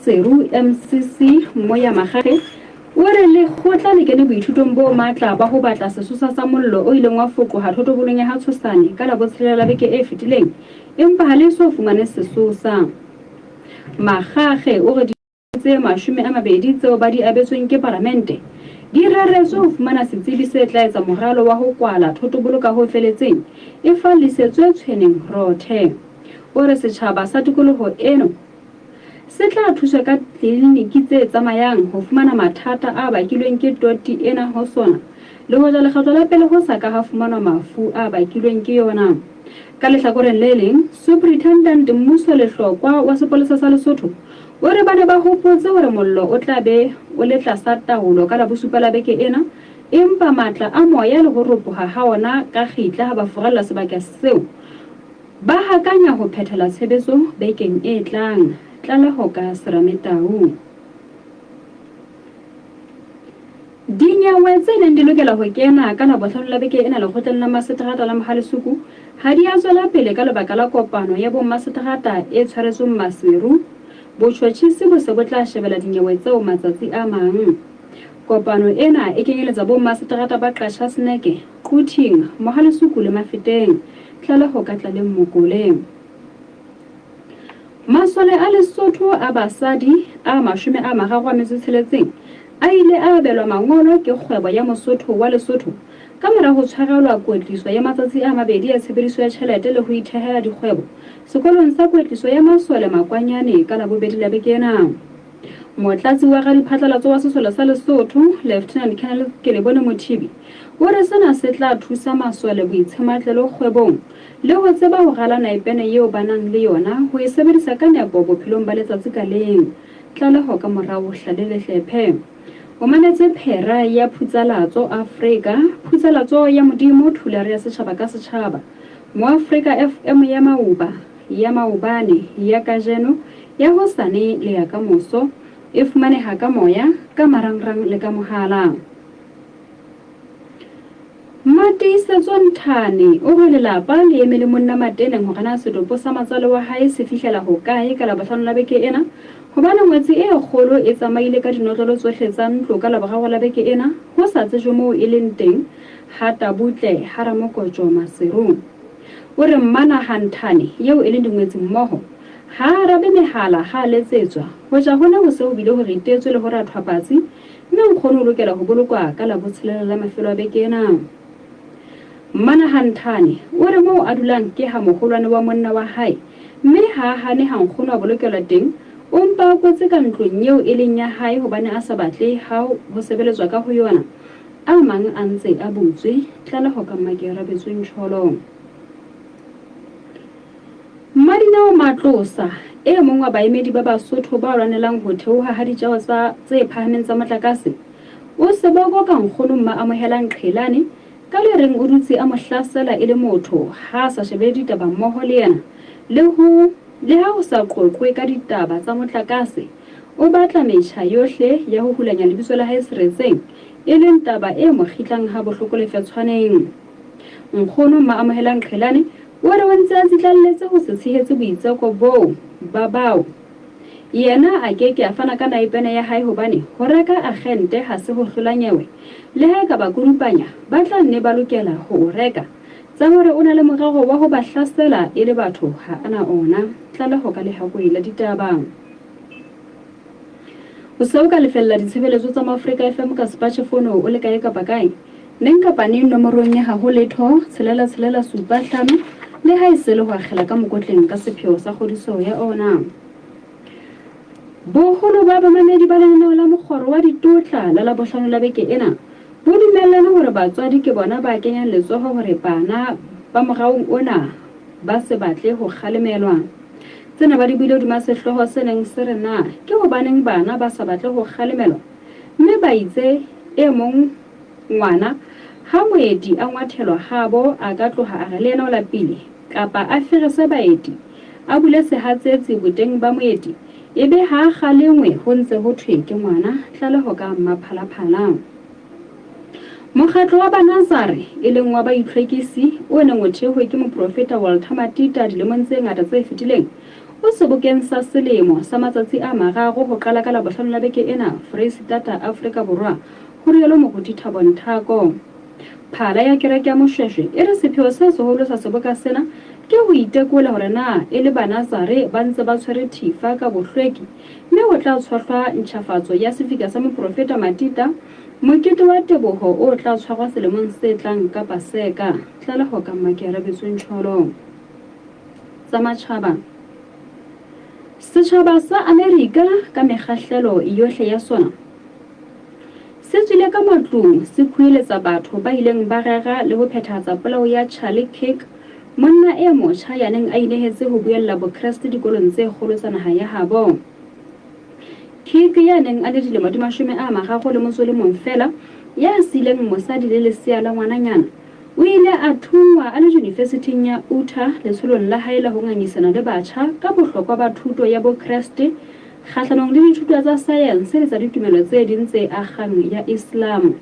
Maseru MCC Moya Makgakge o re lekgotla le kene boithutong bo matla ba ho batla sesosa sa mollo o ileng wa foqoha thotobolong ya ha Tshosane ka Labotshelela la beke e fetileng empa ha le eso fumane sesosa. Makgakge o re tse 20 tseo ba di abetsweng ke Palamente di reretswe ho fumana setsebi se tla etsa moralo wa ho kwala thotobolo ka ho feletseng e fallisetswe Tshweneng Rothe. O re setjhaba sa tikoloho eno se tla thuswa ka tleliniki tse tsamayang ho fumana mathata a bakilweng ke toti ena ho sona le hoja lekgetlo la pele ho sa ka ha fumanwa mafu a bakilweng ke yona. Ka lehlakoreng le leng, Superintendent Mmuso Lehlokwa wa sepolesa sa Lesotho o re ba ne ba hopotse hore mollo o tla be o le tlasa taolo ka Labosupa la beke ena, empa matla a moya le ho ropoha ha ona ka kgitla ha ba furalla sebaka seo, ba hakanya ho phethela tshebetso bekeng e tlang. Tlaleho ka Serame Tau. Dinyewe tse neng di lokela ho kena ka Labohlano la beke ena lekgotleng la maseterata la Mohalesuku ha di a tswela pele ka lebaka la kopano ya bommaseterata e tshwaretsweng Maseru. Botjhotjhisi bo se bo tla shebela dinyewe tseo matsatsi a mang. Kopano ena e kenyeletsa bommaseterata ba Qacha's Nek, Quthing, Mohalesuku le Mafeteng. Tlaleho ka Tlaleng Mokole. Masole a Lesotho a basadi a 36 a ile a abelwa mangolo ke kgwebo ya Mosotho wa Lesotho ka mora ho tshwarelwa kwetliso ya matsatsi a mabedi ya tshebediso ya tjhelete le ho ithehela dikgwebo sekolong sa kwetliso ya masole Makwanyane ka Labobedi la beke ena. Motlatsi wa radiphatlalatso wa sesole sa Lesotho, Lieutenant Colonel Kelebone Mothibi, o re sena se tla thusa masole boitshematlelo kgwebong le ho tseba ho rala naepene eo ba nang le yona ho e sebedisa ka nepo bophelong ba letsatsi ka leng. Tlaleho ka morao Hlalelehlephe. O mametse phera ya Phutsalatso Afrika, Phutsalatso ya Modimo, Thulare ya setjhaba ka setjhaba, Moafrika FM ya maoba, ya maobane, ya kajeno, ya hosane le ya kamoso. E fumaneha ka moya, ka marangrang le ka mohala. Mmatiisetso Nthane o re lelapa le eme le monna Mateneng hore na setopo sa matsale wa hae se fihlela hokae ka Labohlano la beke ena hobane ngwetsi e kgolo e tsamaile ka dinotlolo tsohle tsa ntlo ka Laboraro la beke ena ho sa tsejwe moo e leng teng ha Tabutle ha Ramokotjo Maseru. O re Mmanaha Nthane eo e leng dingwetsi mmoho ha a arabe mehala ha a letsetswa hoja hona ho se ho bile ho ritetswe le ho rathwa patsi Mme nkgono o lokela ho bolokwa ka Labotshelela la mafelo a beke ena. Mmanahanthane o re moo a dulang ke ha moholwane wa monna wa hae mme ha a hane ha nkgono a bolokelwa teng, o mpa a kwetse ka ntlong eo e leng ya hae hobane a sa batle ha ho sebeletswa ka ho yona. A mang a ntse a butswe. Tlaleho ka Mmakearabetswe Ntjholo. Mmadineo Matlosa, e mong wa baemedi ba Basotho ba lwanelang ho theoha ha ditjeo tsa tse phahameng tsa motlakase, o seboko ka nkgono Mmaamohelang Qhelane ka le reng o dutse a mo hlasela e le motho ha a sa shebele ditaba mmoho le yena le ho le ha ho sa qoqwe ka ditaba tsa motlakase o batla metjha yohle ya ho hulanya lebitso la hae seretseng e leng taba e mo kgitlang ha bohloko lefetshwaneng. Nkgono Mmaamohelang Qhelane o re o ntse a tsitlalletse ho se tshehetse boitseko boo ba bao. Yena a ke ke a fana ka naepene ya hae hobane ho reka akgente ha se ho hlola nyewe. Le ha e ka ba kurupanya, ba tla nne ba lokela ho o reka. Tsa hore o na le morero wa ho ba hlasela e le batho ha a na ona. Tlaleho ka Lehakoe la Ditaba. O se o ka lefella ditshebeletso tsa Moafrika FM ka sepatjhe fono o le kae kapa kae, neng kapa neng nomorong ya haho letho tshelela tshelela supa hlano le ha e se le ho akgela ka mokotleng ka sepheo sa kgodiso ya ona. Boholo ba bamamedi ba lenaneo la Mokgoro wa Ditotla la Labohlano la beke ena bo dumellane hore batswadi ke bona ba kenyang letsoho hore bana ba moraong ona ba se batle ho kgalemelwa. Tsena ba di buile hodima sehlooho se neng se re Na ke hobaneng bana ba sa batle ho kgalemelwa? Mme ba itse e mong ngwana ha moeti a ngwathelwa habo a ka tloha a re le yena o lapile kapa a ferese baeti a bule sehatsetsi boteng ba moeti ebe ha a kgalengwe ho ntse ho thwe ke ngwana. Tlaleho ka Mmaphalaphala. Mokgatlo wa Banazare, e leng wa baitlhwekisi, o neng o thehwe ke moprofeta Walter Matita dilemong tse ngata tse fetileng, o o sebokeng sa selemo sa matsatsi a mararo ho qala ka Labohlano la beke ena Foreisetata, Afrika Borwa, ho rialo Moruti Thabo Nthako. Phala ya kereke ya Moshweshwe e re sepheo se seholo sa seboka sena ke ho itekola hore na e le Banazare ba ntse ba tshwere thifa ka bohlweki mme ho tla tshohlwa ntjhafatso ya sefika sa moprofeta Matita, mokete wa teboho o tla tshwarwa selemong se tlang ka Paseka. Tlaleho ka Mmakearabetswe Ntjholo. Tsa matjhaba. Setjhaba sa Amerika ka mekgahlelo yohle ya sona se tswile ka matlung se khueletsa batho ba ileng ba rera le ho phethahatsa polao ya Charlie Kirk, monna e motjha ya neng a inehetse ho buella Bokreste dikolong tse kgolo tsa naha ya habo. Kirk ya neng a le dilemo di 31 feela, ya siileng mosadi le lesea la ngwananyana, O ile a thunngwa a le Junifesithing ya Utah letsholong la hae la ho ngangisana le batjha ka bohlokwa ba thuto ya Bokreste kgahlanong le dithuto tsa saense le tsa ditumelo tse ding tse akgang ya Islam.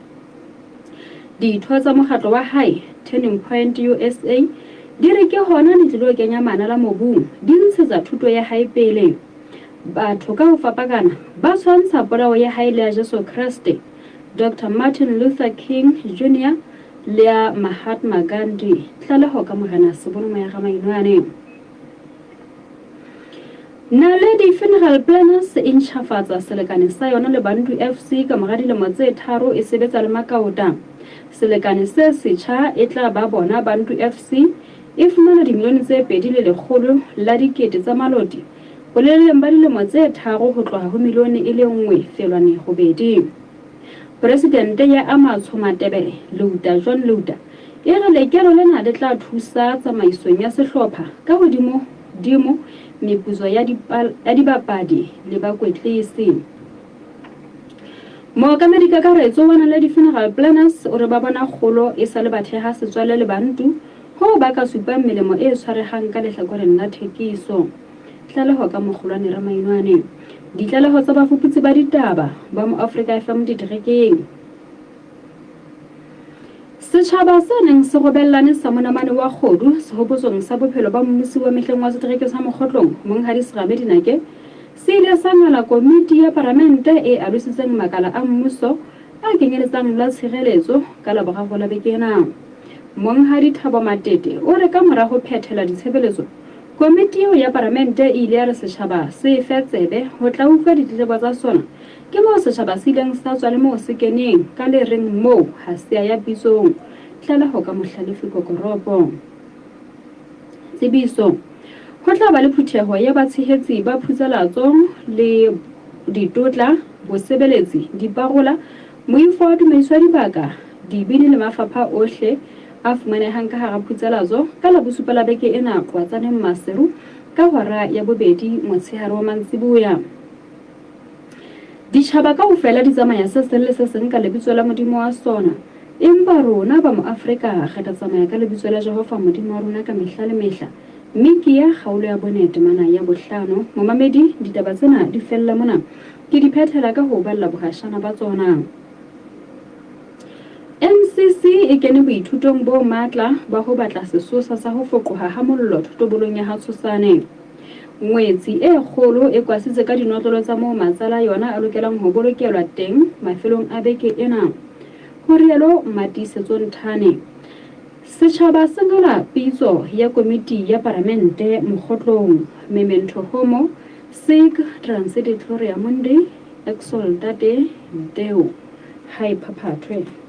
Ditho tsa mokgatlo wa hae, Turning Point USA, di re ke hona di tlilo kenya manala mobung di ntshetsa thuto ya hae pele. Batho ka ho fapakana ba tshwantsha polao ya hae le ya Jesu Kreste, Doctor Martin Luther King Junior le ya Mahatma Gandhi. Tlaleho ka Morena Sebono Moya Ramainoane. Naledi Funeral Planners e ntjhafatsa selekane sa yona le Bantu FC ka mora dilemo tse tharo e sebetsa le Makaota. Selekane se setjha e tla ba bona Bantu FC e fumana dimilione tse 2 100 000 tsa maloti boleleleng ba dilemo tse tharo ho tloha ho milione e le 1.8. Poresidente ya Amatsho Matebele, Leuta John Leuta, e re lekeno lena le tla thusa tsamaisong ya sehlopha ka hodimo dimo meputso ya ya dibapadi le bakwetlisi. Mookamedi kakaretso wa Naledi Funeral Planners o re ba bona kgolo e sa le ba theha setswalle le Bantu hoo ba ka supang melemo e tshwarehang ka lehlakoreng la thekiso. Tlaleho ka Mokgolwane Ramainwane. Ditlaleho tsa bafuputsi ba ditaba ba Moafrika FM diterekeng. Setjhaba se neng se robellane sa monamane wa kgodu sehopotsong sa bophelo ba mmusi wa mehleng wa setereke sa Mokgotlong, Monghadi Serame Dinake, se ile sa ngala komiti ya paramente e alositseng makala a mmuso a kenyeletsang la tshireletso ka Laboraro la beke ena. Monghadi Thabo Matete o re ka mora ho phethela ditshebeletso Komiti eo ya Paramente e ile ya re setjhaba se e fe tsebe ho tla utlwa ditletlebo tsa sona. Ke moo setjhaba se ileng sa tswa le moo se keneng ka le reng moo ha se a ya pitsong. Tlaleho ka Mohlalefi Kokoropo. Tsebiso, Ho tla ba le phutheho ya batshehetsi ba phutsalatso le ditotla, bosebeletsi, diparola, moifo wa tumediso ya dibaka, dibini le mafapha ohle a fumanehang ka hara phutsalatso ka Labosupa la beke ena Qwatsaneng Maseru ka hora ya bobedi motshehare wa mantsiboya. Ditjhaba kaofela di tsamaya se seng le se seng ka lebitso la modimo wa sona, empa rona ba Moafrika re tla tsamaya ka lebitso la Jehova Modimo wa rona ka mehla le mehla. Mikea kgaolo ya bone temana ya bohlano. Momamedi, ditaba tsena di fella mona. Ke di phethela ka ho o balla bohashana ba tsona. NCC e kene boithutong bo matla ba ho batla sesosa sa ho foqoha ha mollo thotobolong ya ha Tshosane. Ngwetsi e kgolo e kwasitse ka dinotlolo tsa moo matsala a yona a lokelang ho bolokelwa teng mafelong a beke ena, ho rialo Mmatiisetso Nthane. Setjhaba se ngola pitso ya komiti ya paramente mokgotlong, Memento Homo, Sic Transit Gloria Mundi. Exaltate Deo ha e phaphathwe.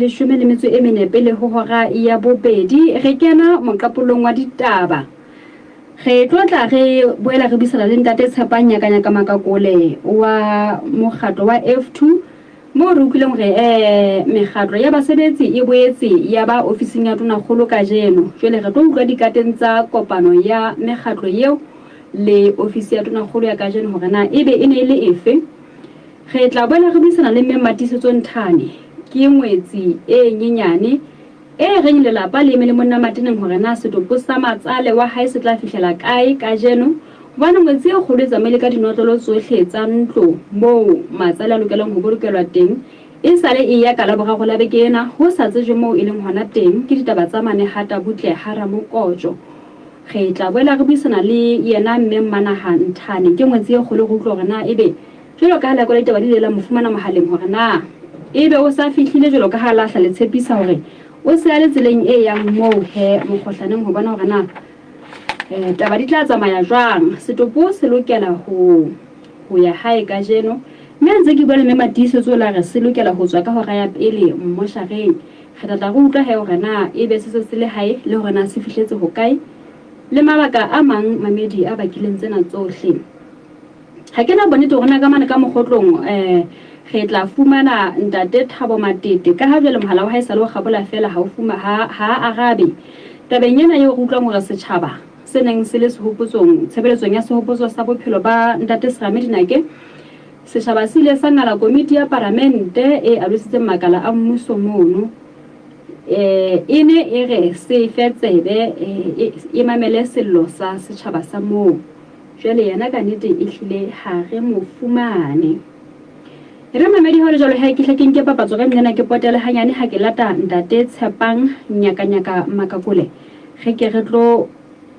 14 pele ho hora ya bobedi. Re kena moqapolong wa ditaba. Re tlo tla re boela re buisana le Ntate Tshepang Nyakanyaka Makakole wa mokgatlo wa F2 moo re utlwileng hore mekgatlo ya basebetsi e boetse ya ba ofising ya Tonakgolo kajeno. Jwale re tlo utlwa dikateng tsa kopano ya mekgatlo eo le ofisi ya Tonakgolo ya kajeno hore na ebe e ne e le efe. Re tla boela re buisana le Mme Mmatiisetso Nthane, ke ngwetsi e nyenyane e reng lelapa le eme le monna Mateneng hore na setopo sa matsale wa hae se tla fihlela kae kajeno hobane ngwetsi e kgolo e tsamaile ka dinotlolo tsohle tsa ntlo moo matsale a lokelang ho bolokelwa teng e sale e ya ka Laboraro la beke ena ho sa tsejwe moo e leng hona teng. Ke ditaba tsa mane ha Tabutle ha Ramokotjo. Re tla boela re buisana le yena Mme Mmanaha Nthane, ke ngwetsi e kgolo re utlwe hore na ebe Jwalo ka ha Lako la ditaba le ile la mo fumana mohaleng hore na ebe o sa fihlile jwalo ka ha a lahla le tshepisa hore o se a le tseleng e yang moo he mokgohlaneng ho bona hore na taba di tla tsamaya jwang. Setopo se lokela ho ho ya hae kajeno mme a ntse ke bua le Mme Matiisetso o la re se lokela ho tswa ka hora ya pele mmoshareng. Re tla tla re utlwa he hore na ebe se se se le hae le hore na se fihletse hokae le mabaka a mang mamedi a bakileng tsena tsohle. Ha ke na bonnete hore na ka mane ka mokgotlong re tla fumana Ntate Thabo Matete, ka ha jwale mohala wa hae sale o kgabola feela ha o fuma ha ha a arabe. Tabeng ena eo re utlwang hore setjhaba se neng se le sehopotsong tshebeletsong ya sehopotso sa bophelo ba Ntate Serame Dinake, setjhaba se ile sa ngala komiti ya paramente e alositseng makala a mmuso mono. E ne e re se fe tsebe e mamele sello sa setjhaba sa moo. Jwale yena ka nete ehlile ha re mo fumane. E re mamedi ha ho le jwalo he ke hle ke nke papatso ka nqena ke potele hanyane ha ke lata Ntate Tshepang Nyakanyaka Makakole re ke re tlo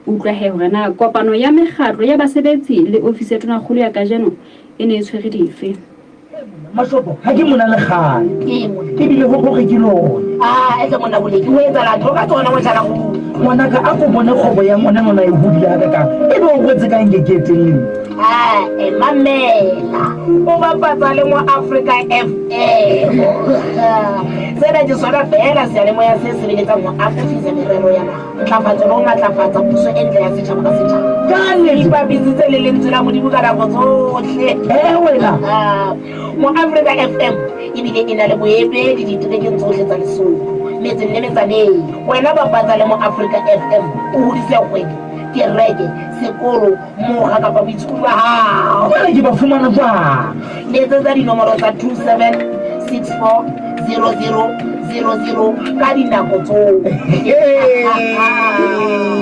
utlwa he hore na kopano ya mekgatlo ya basebetsi le ofisi ya Tonakgolo ya kajeno e ne e tshwere dife. Mashopo, ha ke mona le kgale. Ke bile ho gore ke lone. Ah, etse monna boleki o etsa ntho ka tsona motjhana go. Ngwanaka a ko bone kgwebo ya ngwana ngwana e hodile ha kakang. E be o rwetse ka nke ke etelleng. Ah, e mamela. O bapatsa le mo Africa FM. Sena ke sona fela seyalemoya se sebeletsang ho akofisa merero ya naha. Ntlafatso le ho matlafatsa puso e ntle ya setjhaba ka setjhaba. Ka nnete. Ipapisitse le lentswe la Modimo ka nako tsohle. Ee wena. Mo Africa FM ebile e na le boemedi diterekeng tsohle tsa Lesotho, metseng le metsaneng. Wena bapatsa le mo Africa FM o hodise kgwebo, kereke, sekolo, mokga kapa boitshokodi ba hao. Jwale ke ba fumana jwang? Letsetsa dinomoro tsa 2764 0000 ka dinako tsohle.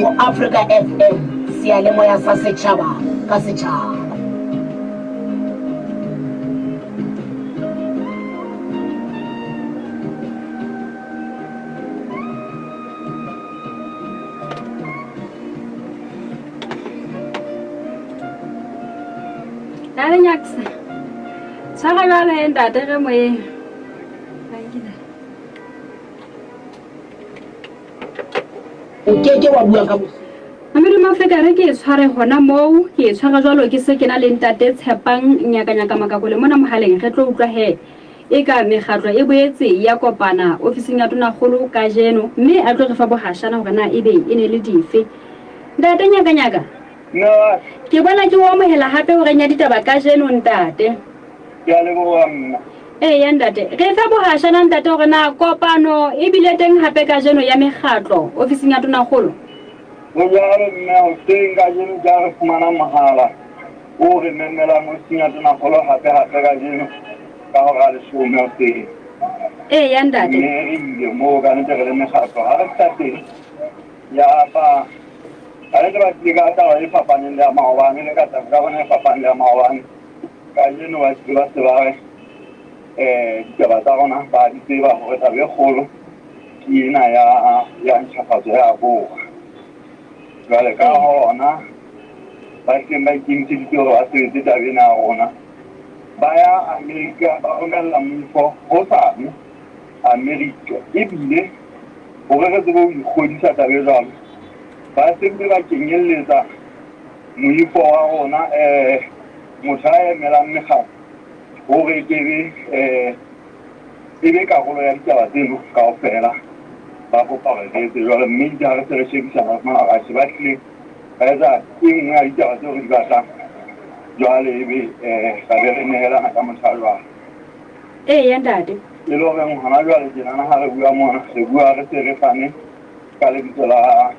Mo Africa FM, seyalemoya sa setjhaba ka setjhaba. Dale nyaksa. Tshwara jwale he ntate re moyeng. O ke ke wa bua ka Mamedi Mafrika re ke e tshware hona moo ke e tshwara jwalo ke se ke na le ntate Tshepang Nyakanyaka Makakole mona mohaleng re tlo utlwa he e ka mekgatlo e boetse ya kopana ofising ya tonakgolo kajeno mme a tlo re fa bohashana hore na ebe e ne le dife. Ntate Nyakanyaka. Nna. Ke bona ke o amohela hape horeng ya ditaba kajeno ntate. Ke a leboha mma. Eya ntate, re fe bohashana ntate hore na kopano e bile teng hape kajeno ya mekgatlo ofising ya tonakgolo. Ho jwalo mme, hoseng kajeno ke ha re fumana mohala o re memelang ofising ya tonakgolo hape hape kajeno ka hora ya leshome hoseng. Eya ntate. Mme re ile moo ka nnete re le mekgatlo. Ha re fihla teng ya ba ka nnete ba tlile ka taba e fapaneng le ya maobane le ka taba ka bona e fapaneng le ya maobane. Kajeno ba tlile ba se ba re ditaba tsa rona ba di tseba hore taba e kgolo ke ena ya ya ntjhafatso ya borwa. Jwale ka hona ba hlileng ba ikemiseditse hore ba sebetse taba ena ya rona. Ba ya Amerika ba romella moifo hosane Amerika. Ebile hore re tsebe ho ikgodisa taba e jwalo, ba se bile ba kenyelletsa moifo wa rona motho a emelang mekgatlo hore e kebe e be karolo ya ditaba tseno kaofela. Ba kopa hore re etse jwalo, mme itse ha re se re shebisana re fumana hore atjhe ba hlile ba etsa e nngwe ya ditaba tseo re di batlang. Jwale ebe ra be re nehelana ka motho a jwalo. Eya ntate. E le horeng hona jwale tjenana ha re bua mona, re bua re se re fane ka lebitso la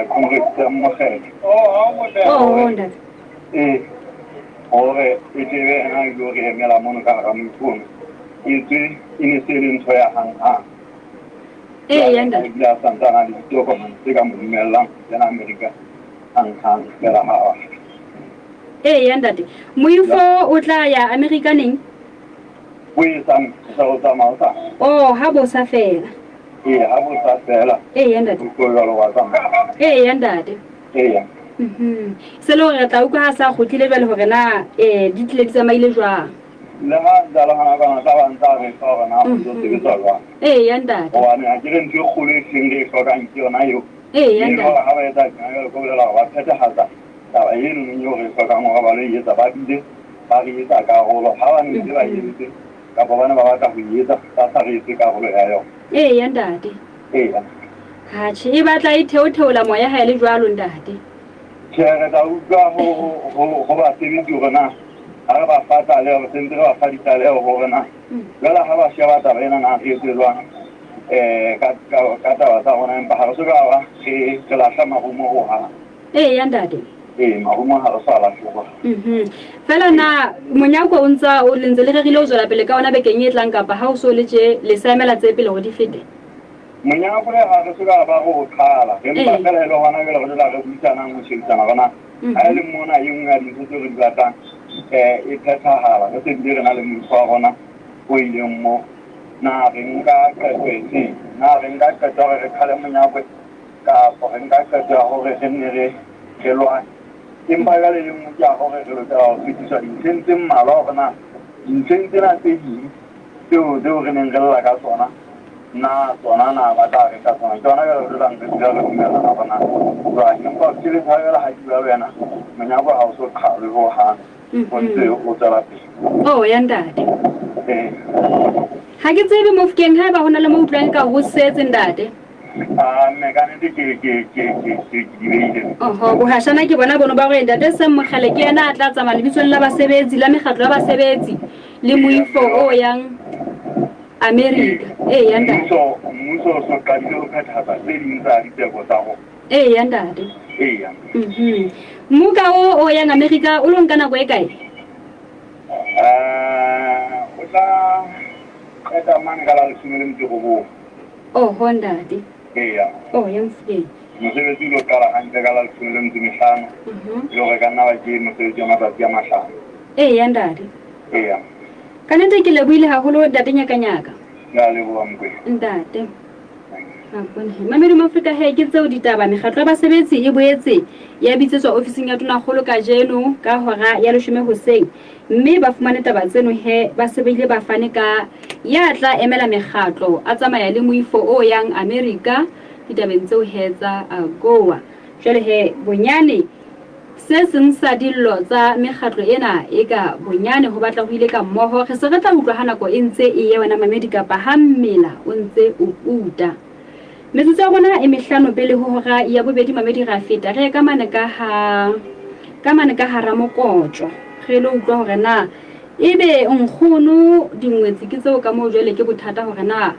Comrade Sam Mokgele. Oh, ntate. Ee, hore e tle be ena a ilo re emela mono ka hara moifo ono. Etswe e ne se e le ntho ya hang-hang. Eya ntate. Ebile a sa ntse a na le ditokomane tse ka mo dumellang ho kena Amerika hang-hang feela ha a batla. Eya ntate. Moifo o tla ya Amerika neng? Bo e sa o sa o tsamaya o sa. Oh, ha bo sa fela. Ee, ha bo sa fela. Eya ntate. Moifo jwalo wa tsamaya. Eya ntate. Eya. Se le hore re tla utlwa ha sa kgutlile jwale hore na di tlile di tsamaile jwang. Le ha ntse a le hona kwana, tla ba ntse a re fa hore na o tlo sebetsa jwang. Eya ntate. Hobane ha ke re ntho e kgolo e hlileng re e hlokang ke yona eo. Eya Mme ntate. jwale ha ba etsa tjena jwale ke ho bolela hore ba phethahatsa taba eno nong eo re e hlokang hore ba lo e etsa, ba bile ba re etsa karolo. Ha ba ne ntse ba e entse kapa ba ne ba batla ho e etsa ba sa re etse karolo ya yona. Eya ntate. Eya. Atjhe, e batla e theotheola moya ha e le jwalo ntate. Tjhe, re tla utlwa ho basebetsi hore na ha re ba fa tlaleho, re sentse re ba fa ditlaleho hore na jwale ha ba sheba taba ena na re etse jwang ka taba tsa rona, empa ha re so ka ba re lahla marumo hohang. Eya ntate. Ee, marumo ha re so a lahle hohang. Feela na monyako o ntsa o le ntse le rerile ho tswela pele ka ona bekeng e tlang kapa ha o so le tje le sa emela tse pele hore di fete? Monyako le ha re so ka ba re o qhala, re mpa feela e le hona jwale re tlo tla re buisanang ho shebisana hore na ha e le mona e nngwe ya dintho tseo re di batlang e phethahala, re se bile re na le moifo wa rona o ileng moo, na re nka qeto efeng? Na re nka qeto ya hore re qhale monyakwe kapa re nka qeto ya hore re nne re re lwane? Empa jwale e nngwe ke ya hore re lokela ho fetiswa dintlheng tse mmalwa hore na dintlheng tsena tse ding tseo tseo re neng re lla ka tsona na tsona na ba tla re ka tsona. Ke hona jwale re dulang re dula re dumellana hore na jwang. Empa ho fihlela jwale ha ke bua le wena, monyako ha o so qhalwe hohang, o ntse o tswela pele. Oh, ya ntate. Ee. Ha ke tsebe Mofokeng haeba ho na le mo utlwang ka ho setse ntate. Ah, mme ka nnete ke ke ke ke ke ke di beile. Oho, bohashana ke bona bono ba hore ntate Sam Mokgele ke yena a tla tsamaya lebitsong la basebetsi, la mekgatlo ya basebetsi le moifo o yang Amerika. Eya ntate. Mmuso mmuso o so qadile ho phethahatsa tse ding tsa ditseko tsa rona. Eya ntate. Eya. Mmuka o o yang Amerika o lo nka nako e kae? O tla qeta mane ka la 19. Oho ntate. Eya. Oh, ya Mofokeng. Mosebetsi o lo qala hantle ka la 15. E le hore ka nna ba ke mosebetsi wa matsatsi a mahlano. Eya ntate. Eya. Ka nnete ke lebohile haholo ntate Nyakanyaka. Ke a leboha Mokwena. Ntate. Mamedi Mafrika he ke tseo ditaba. Mekgatlo ya basebetsi e boetse ya bitsetswa ofising ya Tonakgolo kajeno ka hora ya 10 hoseng, mme ba fumane taba tseno he ba se ba ile ba fane ka ya tla emela mekgatlo a tsamaya le moifo o yang Amerika ditabeng tseo he tsa AGOA. Jwale he bonyane se seng sa dillo tsa mekgatlo ena e ka bonyane ho batla ho ile ka mmoho. Re se re tla utlwa ha nako e ntse e ye wena mamedi kapa ha mmela o ntse o puta. Metsotso ya rona e mehlano pele ho hora ya bobedi mamedi ra feta re ye ka mane ka ha ka mane ka hara mokotjo re lo utlwa hore na ebe nkgono dingwetsi ke tseo ka moo jwale ke bothata hore na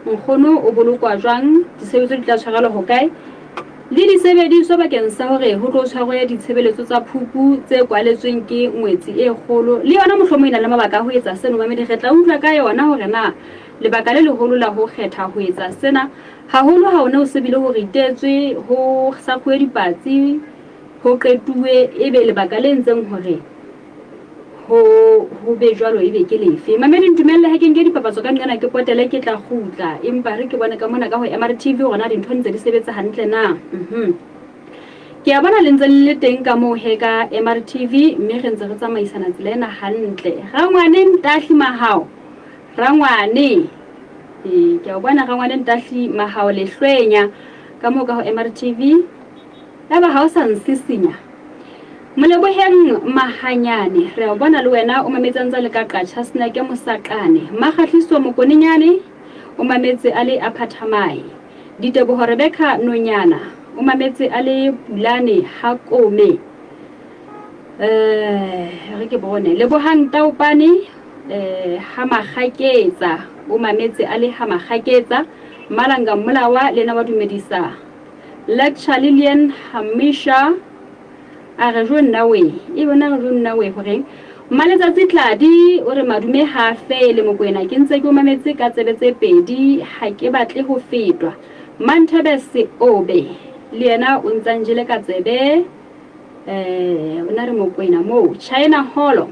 nkgono o bolokwa jwang, disebetso di tla tshwarelwa hokae le disebediswa bakeng sa hore ho tlo tshwarwe ditshebeletso tsa phupu tse kwaletsweng ke ngwetsi e kgolo. Le yona mohlomong e na le mabaka a ho etsa seno mamedi, re tla utlwa ka yona hore na lebaka le leholo la ho kgetha ho etsa sena haholo ha o ne o se bile ho ritetswe, ho sakguwe dipatsi, ho qetuwe, ebe lebaka le entseng hore ho ho be jwalo ebe ke lefe. Mamedi ntumelle ha ke nke dipapatso ka nqena ke potele ke tla kgutla, empa re ke bone ka mona ka ho MRTV hore na dintho ntse di sebetsa hantle na. Ke a bona le ntse le le teng ka moo he ka MRTV, mme re ntse re tsamaisana tsela ena hantle. Rangwane Ntahli Mahao, Rangwane, ee, ke a o bona Rangwane Ntahli Mahao Lehlwenya ka moo ka ho MRTV. Yaba ha o sa nsisinya. Moleboheng Mahanyane, re a o bona le wena o mametse a ntse a le ka Qacha Snake Mosaqane. Mmakgahliso Mokonenyane o mametse a le Aphathamae. Diteboho Rebecca Nonyana o mametse a le Pulane Ha Kome. Eh, re ke bone. Lebohang Taopane eh, ha Makgaketsa o mametse a le ha Makgaketsa. Mmalanga Mmolawa le yena wa dumedisa. Lecture Lillian Hamisha A re jo nna we, e bona re jo nna we horeng. Mmaletsatsi Tladi o re madume ha a fele Mokoena ke ntse ke o mametse ka tsebe tse pedi ha ke batle ho fetwa. Mmanthebe Seobe le yena o ntsa njele ka tsebe eh o na re Mokoena moo China Holo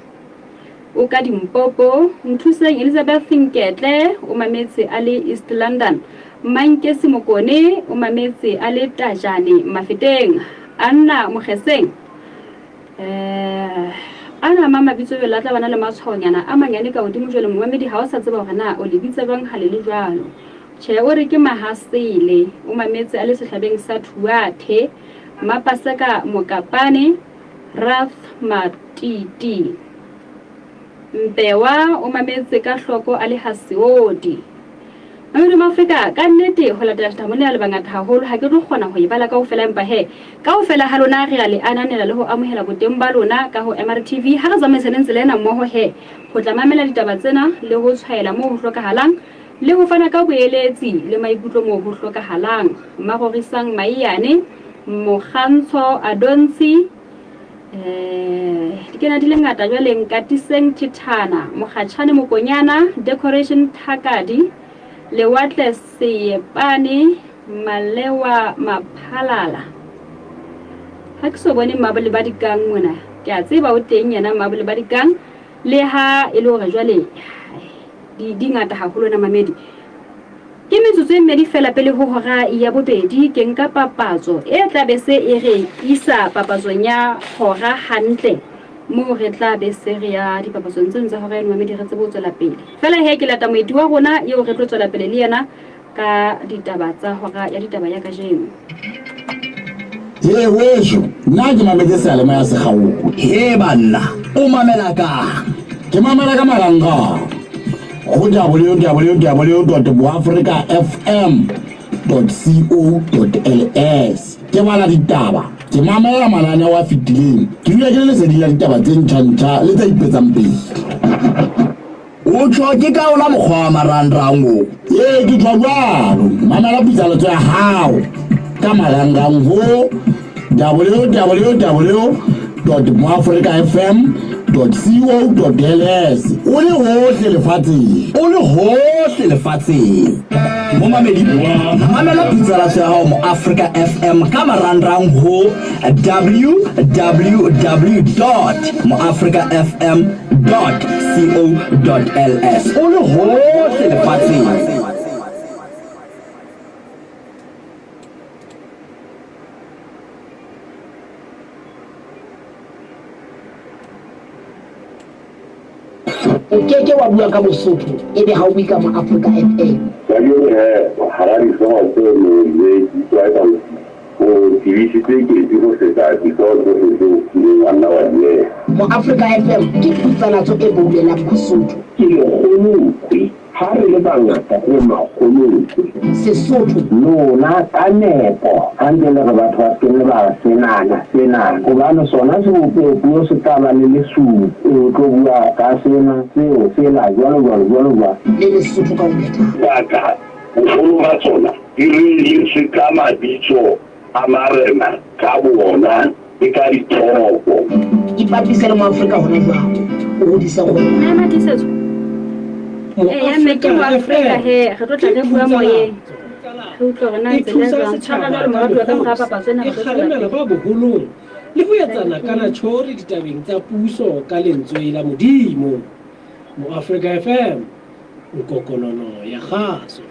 o ka Dimpopo. Nthuseng Elizabeth Nketle o mametse a le East London. Mmankesi Mokone o mametse a le Tajane Mafeteng. Anna Mokgeseng eh ana ma mabitso jwale a tla bana le matshwaonyana a manyane ka hodimo jwale momamedi ha o sa tseba hore na o le bitsa jwang ha le le jwalo. Tjhe o re ke Mahasele o mametse a le sehlabeng sa Thuathe. Mapaseka Mokapane Rath Matiti. Mpewa o mametse ka hloko a le ha Seodi. Mamedi Mafrika, ka nnete ho latela thethamo lena le bangata haholo ha ke tlo kgona ho e bala kaofela empa he kaofela ha lona re a le ananela le ho amohela boteng ba lona ka ho MRTV ha re tsamaisaneng tsela ena mmoho he ho tla mamela ditaba tsena le ho tshwaela moo ho hlokahalang le ho fana ka boeletsi le maikutlo moo ho hlokahalang. Marorisang Maiyane, Mokgantsho Adontshi, Eh, di kena di le ngata jwale Nkatiseng Thithana, Mokgatjhane Mokonyana, Decoration Thakadi, Lewatle Seyepane, Malewa Maphalala. Ha ke so bone Mmabole ba dikang mona. Ke a tseba o teng yena Mmabole ba dikang le ha e le hore jwale di di ngata haholo na mamedi. Ke metsotso e mmedi feela pele ho hora ya bobedi, ke nka papatso e tla be se e re isa papatsong ya hora hantle, moo re tla be se re ya dipapatsong tseno tsa hora eno, mamedi re tsebe ho tswela pele. Feela he ke lata moeti wa rona eo re tlo tswela pele le yena ka ditaba tsa hora ya ditaba ya kajeno. He weso, nna ke mametse seyalemoya se kgaowe. He banna, o mamela kang? Ke mamela ka marangrang go www dot boafrica fm dot co dot ls. Ke bala ditaba, ke mamela mananeo a fetileng, ke dula ke le leseding la ditaba tse ntjha-ntjha le tse ipetsang pele. O tjho ke ka ona mokgwa wa marangrang o? Ee, ke tjho jwalo. Mamela pitsaletso ya hao ka marangrang ho www dot moafrikafm dot co dot ls o le hohle lefatsheng. O le hohle lefatsheng. Momamedi, mamela pitsalatso ya hao Moafrika FM ka marangrang ho www dot moafrikafm dot co dot ls o le hohle lefatsheng. O ke ke wa bua ka Bosotho ebe ha o bue ka Moafrika FM. Kajeno he, hara dihlooho tse neng le utlwa eka o tebisitse ketsi ho feta dihlooho tsohle tseo o kileng wa nna wa di ela. Moafrika FM ke phutsalatso e boulelang Basotho. Ke lekgolokwe ha re le bangata re makgolokwe. Sesotho. Lona ka nepo ha ntse le re batho ba se ke nne ba re senana, senana, hobane sona sebopeopuo se tla ba le lesupi, o tlo bua ka sena, seo, sela, jwalo jwalo, jwalo jwalo. Le Lesotho ka ho phethahala. Baka boholo ba tsona di reeletswe ka mabitso a marena ka boona le ka dithoko. Ipapise le Moafrika hona jwale, o hodise kgwebo ya Mme Matiisetso. Eya mme ke Moafrika he, re tlo tla re bua moyeng. Re utlwe hore na E tsela e thusa jwang. Tshwara setjhaba jwale ka moratuwa ka mora mokgosi, papatso ena e re tlo tswela kgalemela pele. ba boholong le ho etsana ka natjhori ditabeng tsa puso ka lentswe la Modimo. Moafrika FM, nkokonono ya kgaso.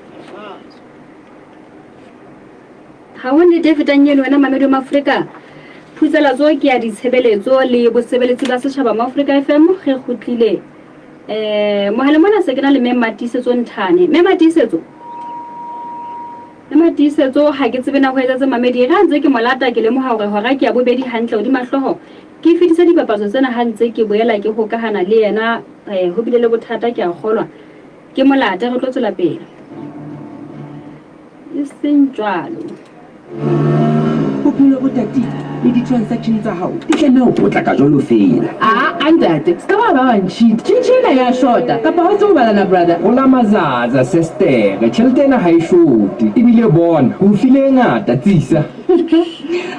Ha ho nnete e fetang eno wena mamedi wa Maafrika. Phutsalatso ke ya ditshebeletso le bosebeletsi ba setjhaba mo Afrika FM re kgutlile. Eh mohale mona se ke na le Mme Matiisetso Nthane. Mme Matiisetso. Mme Matiisetso ha ke tsebe na ho etsetse mamedi. Re ntse ke molata ke lemoha hore hora ke ya bobedi hantle hodima hlooho. Ke fetise dipapatso tsena ha ntse ke boela ke hokahana le yena eh, ho bile le bothata ke a kgolwa. Ke molate re tlo tswela pele. E seng jwalo. Bophelo bo tatile le di-transaction tsa hao di tlameha ho potlaka jwalo feela. Aa ntate, ska ba ba wa ntšhita. Tjhentjhe ena ya shota kapa ha o tsebe ho bala na brother? Hola mazaza sestere, tjhelete ena ha e shote. Ebile bona, ke o file e ngata, tsisa.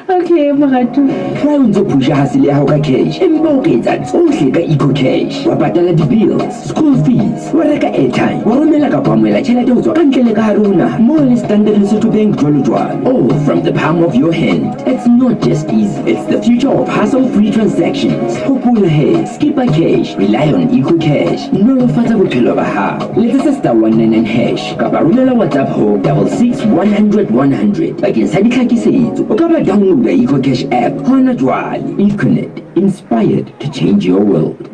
Okay, moratu. Try o ntso phusha hasele ya hao ka cash, empa o ka etsa tsohle ka EcoCash. Wa patala di-bills, school fees, wa reka airtime, wa romela kapa amohela tjhelete ho tswa ka ntle le ka hare ho naha, moo le Standard Lesotho Bank jwalo jwalo. All from the palm of your hand. It's not just easy, it's the future of hassle-free transactions. Hopola he, skipa cash, rely on EcoCash. Nolofatsa bophelo ba hao. Letsetsa star 199 hash kapa romela WhatsApp ho 66 100 100 bakeng sa ditlhakisetso. O ka ba downloada EcoCash app hona jwale. Econet, inspired to change your world.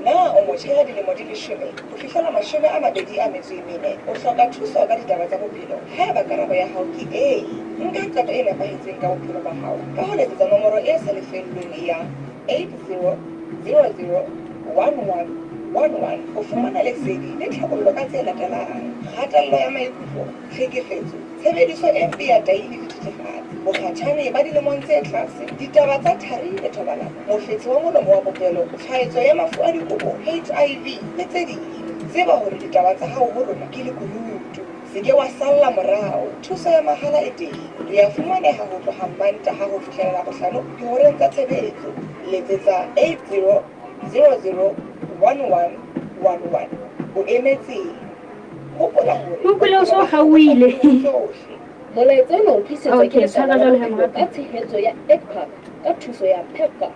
Na o motjha ya dilemo di leshome ho fihlela 24? O hloka thuso ka ditaba tsa bophelo? Haeba karabo ya hao ke ee, nka qeto e nepahetseng ka bophelo ba hao ka ho letsetsa nomoro e sa lefellweng ya 80001111 ho fumana lesedi le tlhabollo ka tse latelang, kgatello ya maikutlo, tlhekefetso, tshebediso e mpe ya tahi le dithethefatsi, bokgatjhane ba dilemong tse tlase, ditaba tsa thari le thobalano, mofetshe wa molomo wa popelo, tshwaetso ya mafu a dikobo, HIV, le tse ding. Tseba hore ditaba tsa hao ho rona ke lekunutu. Se ke wa salla morao. Thuso ya mahala e teng. Re a fumaneha ho tloha Mantaha ho fihlela Labohlano dihoreng tsa tshebetso. Letsetsa 80001111. O emetseng? Hopola hore Utlwile o so kgaohile. tsohle. Molaetsa ona o tlisetswa ke Okay, tshwara Lekala la jwale he Bophelo moratuwa. ka tshehetso ya EDPAC ka thuso ya PEPFAR.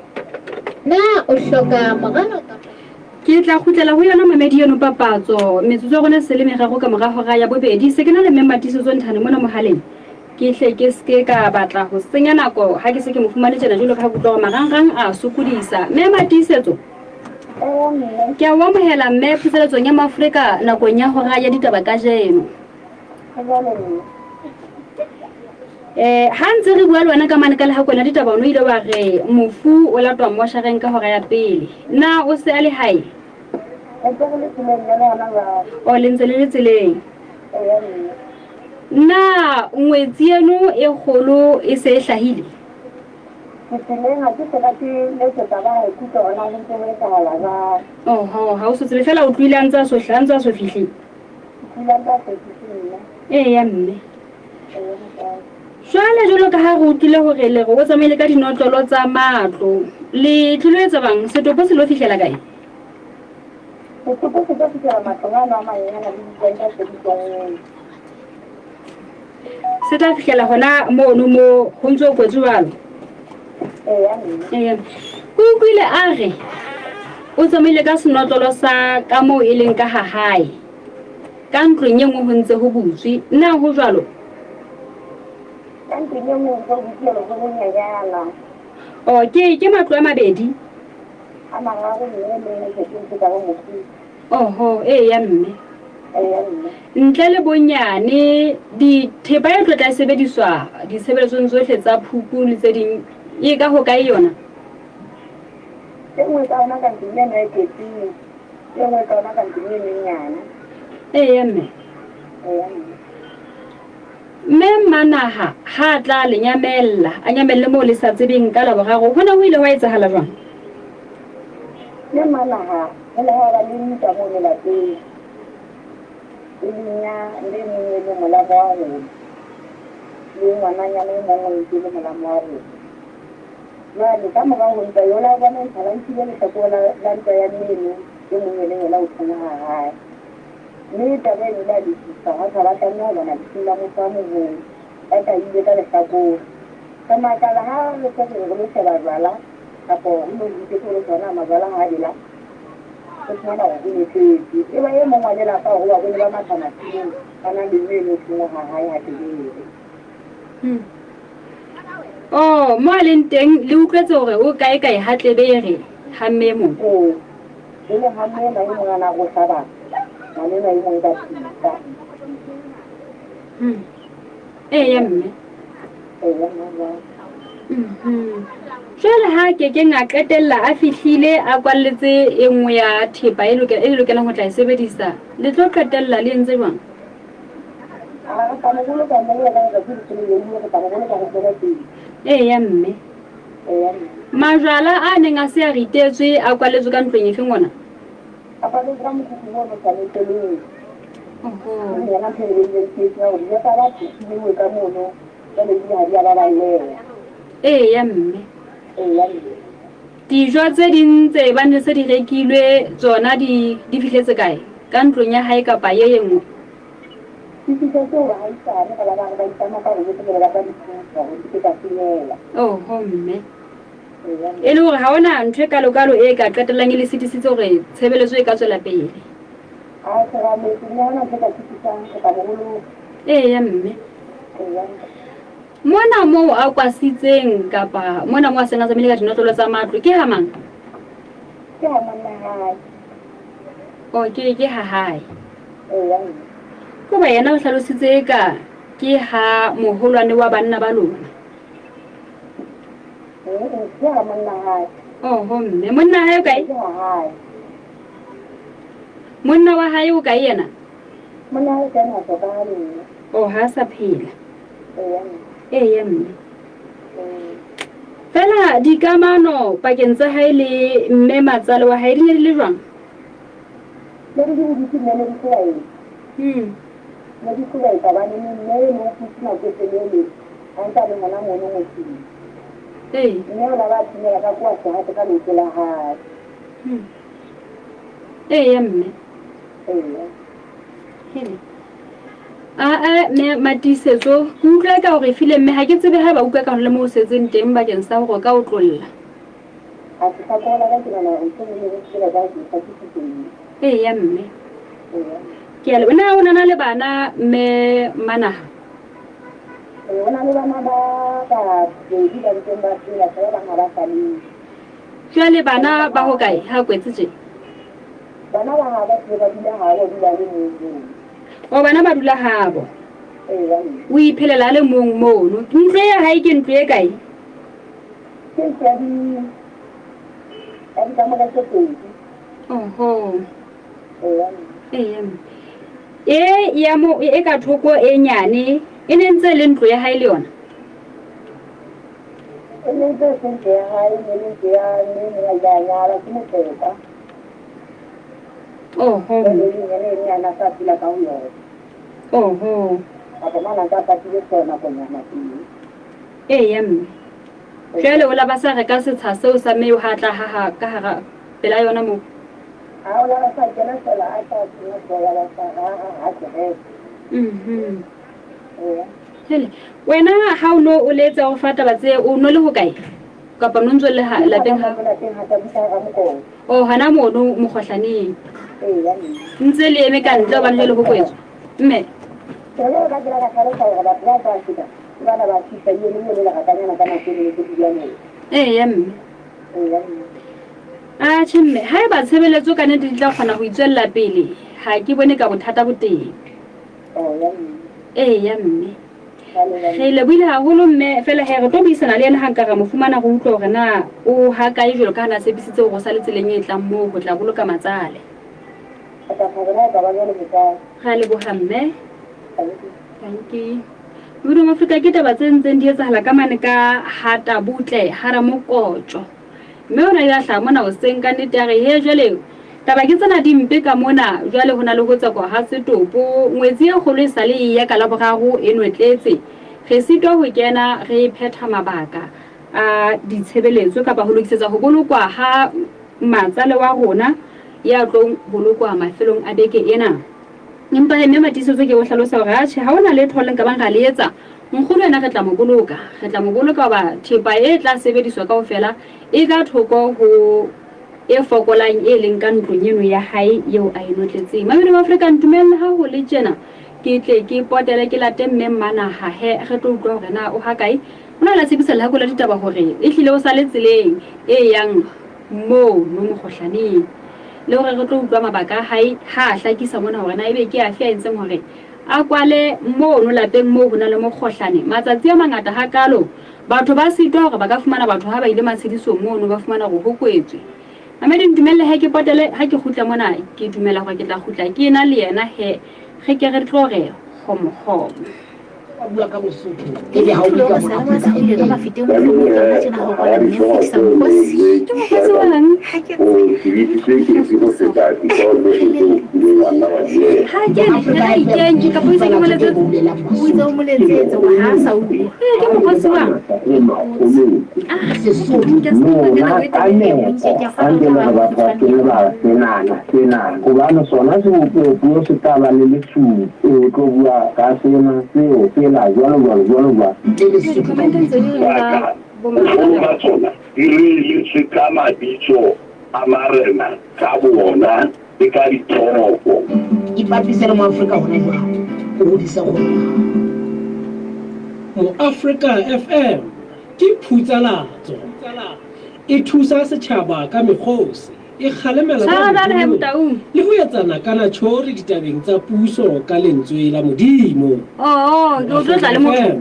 Na o hloka moralo kapa Ke tla kgutlela ho yona mamedi eno papatso. Metsotso ya rona e se le meraro ka mora hora ya bobedi. Se ke na le mme Matiisetso Nthane mona mohaleng. Ke hle ke se ke ka batla ho senya nako ha ke se ke mo fumane tjena jwalo ka ha ke utlwa hore marangrang a sokodisa. Mme Matiisetso. Ke a o amohela mme phuseletsong ya Maafrika nakong ya hora ya ditaba kajeno. Eh, ha ntse re bua le wena ka mane ka lehakwena ditaba o no ile wa re mofu o latwa moshareng ka hora ya pele. Na o se a le hae? O le ntse le le tseleng. Na ngwetsi eno e kgolo e se e hlahile? Ke tseleng ha ke soka ke letsetsa ba hae kutlwa hore na ho ntse ho etsahala jwang. Oho, ha o so tsebe fela o tlohile a ntse a so a ntse a so fihle. Ke tlohile a ntse a so fihle mme. Eya mme. Jwale jwalo ka ha re utlwile hore le re o tsamaile ka dinotlolo tsa matlo, le tlilo etsa bang? Setopo se lo fihlela kae? Setopo se tlo fihlela matlong ano a manyenyana le bitswang ka sebitswang. Se tla fihlela hona mono mo ho ntse ho kwetswe jwalo? Eya mme. Eya. Ke utlwile a re o tsamaile ka senotlolo sa ka moo e leng ka ha hae. Ka ntlong e nngwe ho ntse ho butswe. Na ho jwalo? Ka ntlong e nngwe ho ntse ho butswe ho bonyenyana. Oh, ke ke matlo a mabedi? A mararo mme le leng le ntse ka bo mofu. Oho, eya mme. Eya mme. Ntle le bonyane dithepa e tlo tla sebediswa ditshebeletsong tsohle tsa phupu le tse ding e ka ho kae yona? E nngwe ka yona ka ntlong eno e kwetseng. E nngwe ka yona ka ntlong e nyenyane. Eya mme. Eya mme. Mme Mmanaha ha a tla le nyamella, a nyamelle moo le sa tsebeng ka Laboraro, hona ho ile hwa etsahala jwang? Mme Mmanaha ho ne hwa ba le ntwa mono lapeng, e leng ya mme e mong e leng molamo wa rona, le ngwananyana e mong o ntse e le molamo wa rona. Jwale ka morao ho ntwa eo, la bona ntho, la nkile lehlakore la, la ntwa ya mme eno e mong e leng yena o thongwa ha hae. Mme taba eno ile ya lokiswa, hwa thwe ha ba tlameha ho lwana lefung la motho a moholo, ba tahilwe ka lehlakore. Re makala ha re se re re lo sheba jwala, kapa ho no ho iketse ho lo sheba na majwala ha a bela, re fumana hore ho notletswe. E ba e mong wa lelapa hore ba bone ba matha masimong, ba na le mme eno o thongwa ha hae ha Tebele. Hmm. Oh, mo a leng teng le utlwetse hore o kae kae ha Tlebere ha mme e mong. Ee, e le ha mme enwa e mong a na rohla batho, ngwana enwa e mong ka thipa. Hmm. Eya mme. Eya mma jwang. Jwale ha a kekeng a qetella a fihlile a kwalletse e nngwe ya thepa e e le lokelang ho tla e sebedisa, le tlo qetella le entse jwang? Eya mme. Majwala a neng a se a ritetswe a kwalletswe ka ntlong efe ngwana? A kwalletswe ka mokhukhung ono sa notlelong. Oho. Yona ntho e re beileng tsietsing ya hore dijo tsa batho di beuwe ka mono. Jwale ebile ha di a baballeha. Eya mme. Eya mme. Dijo tse ding tse bang di se di rekilwe tsona di di fihletse kae? Ka ntlong ya hae kapa ye ye nngwe? Di fihletse hoba haisane ka ba ba re ba itlama ka hore tse jwale ba tla di thusa hore di ke tsa senyela. Oho mme. Eya mme. E le hore ha hona ntho e kalokalo e ka qetellang e le sitisitse hore tshebeletso e ka tswela pele. A se rametse mme ha hona ntho e ka sitisang re tla mo boloka. Eya mme. Mona moo a kwasitseng kapa mona moo a seng a tsamaile ka dinotlolo tsa matlo ke ha mang? Ke ha monna hae. Oh, ke ke ha hae. Eya mme. Koba yena o hlalositse eka ke ha moholwane wa banna ba lona. Ke ha monna hae. Oho mme, monna hae o kae? Ke ha hae. Monna wa hae o kae yena? Monna hae ke ena a hlokahale mme. Oh, ha a sa phela. Eya mme. Eya mme. Fela dikamano pakeng tsa hae le mme matsale wa hae di ne di le jwang? Ne di di bodutse mme ne di hlobaetsa. Ne di hlobaetsa hobane ne mme eno o kutse nako e telele a ntse a le hona mono motseng. Ee. Mme o la ba timela ka koa sehate ka leoto la hae. Eya mme. Eya. Hele. Aa mme Matiisetso, ke utlwa eka o re file mme ha ke tsebe haeba utlwa ka hona le moo o setseng teng bakeng sa hore o ka otlolla. A se hlakola ka ke nahana hore ntho e nngwe le e nngwe ke tsela ka ke hlakisitse mme. Eya mme. Eya. Ke a leboha. Na o na na le bana mme Manaha? Ee, o na le bana ba babedi ba ntseng ba phela, tjhe ba bang ha ba sa le. Jwale bana ba hokae ha kwetse tje? Bana ba ha ba tlile ba dula habo, o dula a le mong mono. O bana ba dula habo. Eya mme. O iphelela a le mong mono. Ntlo ya hae ke ntlo e kae? Ke ntlo ya di ya dikamore tse pedi. Oho. Eya mme. Eya mme. E ya mo e ka thoko e nyane e ne ntse e le ntlo ya hae le yona? E ne ntse e se ntlo ya hae, e ne le ntlo ya mme e mong a ile a nyala, ke motseka. Oho. Jwale e leng yena ene a na sa phela ka ho yona. Oho. Kapa mane a ntse a patile hlooho nakonyana teng. Eya mme. Jwale o la ba sa reka setsha seo sa mme eo ha a tla haha ka hara pela yona moo? Ha o la ba sa kena feela a tla senya hlooho ya ba sa haha ha kereke. Eya. Hele, wena ha o no o letsa o fa taba tse o no le hokae? Kapa no ntso le ha lapeng ha? Lapeng ha ka busa hara mokolo. Oh, hana mono mokgohlaneng. Eya mme. Ntse le eme ka ntle hobane jwale ho kwetswe. Mme. Jwale ka kila ka hlalosa hore batho ba tla feta ke bana ba fihla e le mono leratanyana ka nako e ne ke dula moo. Eya mme. Eya mme. Atjhe mme, haeba tshebeletso ka nnete di tla kgona ho itswella pele, ha ke bone ka bothata bo teng. Eya mme. Eya mme. Re lebohile haholo mme fela he re tlo buisana le yena ha nka ra mo fumana re utlwe hore na o ha kae jwalo ka ha na tshepisitse hore o sa le tseleng e tlang moo ho tla boloka matsale. Re tla thabela ha e ka ba jwalo motswadi. Re a leboha mme. Thank you. Modimo Afrika ke taba tse ntseng di etsahala ka mane ka Hatabutle ha Ramokotjo. Mme o na ile a hlaha mona hoseng ka nnete a re he jwale taba ke tsena di mpe ka mona jwale ho na le ho tsekwa ha setopo ngwetsi e kgolo e sale e ya ka Laboraro e nwetletse re sitwa ho kena re phetha mabaka a ditshebeletso kapa ho lokisetsa ho bolokwa ha matsale wa rona ya tlong bolokwa mafelong a beke ena. Empa he mme Matiisetso ke o hlalosa hore atjhe ha hona letho le nka bang ra le etsa. Nkgono yena re tla mo boloka. Re tla mo boloka hoba thepa e tla sebediswa kaofela e ka thoko ho e fokolang e leng ka ntlong eno ya hae eo a e notletseng. Mamedi wa Afrika ntumelle ha ho le tjena ke tle ke potele ke late mme Mmanaha he re tlo utlwa hore na o ha kae. O na la tshepisa lehako la ditaba hore ehlile o sale tseleng e yang moo no mokgohlaneng. Le hore re tlo utlwa mabaka a hae ha a hlakisa mona hore na ebe ke afe a entseng hore a kwale mono lapeng moo ho na le mokgohlane matsatsi a mangata hakaalo. Batho ba sitwa hore ba ka fumana batho ha ba ile matshedisong mono ba fumana hore ho kwetswe. Mamedi ntumelle he ke potele ha ke kgutla mona ke dumela hore ke tla kgutla ke ena le yena he re ke re tlo re kgomo kgomo. Ba bua ka Bosotho ebe ha o bitsa Moafrika Ke mokgotsi wang? Ha kene, ha ikenye kapa o itse ke mo letsetse. O itse o mo letsetse ha a sa utlwa. Ee, ke mokgotsi wang? Lona ka nepo ha nke le re batho ba se le ba senana senana hobane sona sebopeopuo se tla ba le lesupi o tlo bua ka sena seo sela jwalo jwalo jwalo jwalo. Baka boholo ba tsona di reeletswe ka mabitso a marena ka boona le ka ditoropo. Ipapise le Moafrika hona jwale, o hodise kgwebo ya hao. Moafrika FM ke phutsalatso. E thusa setjhaba ka mekgosi, e kgalemela ka Tshwara jwale he boholo Motaung. le ho etsana ka natjhori ditabeng tsa puso ka lentswe la Modimo. Oo, ke o tlo tla le motho. FM,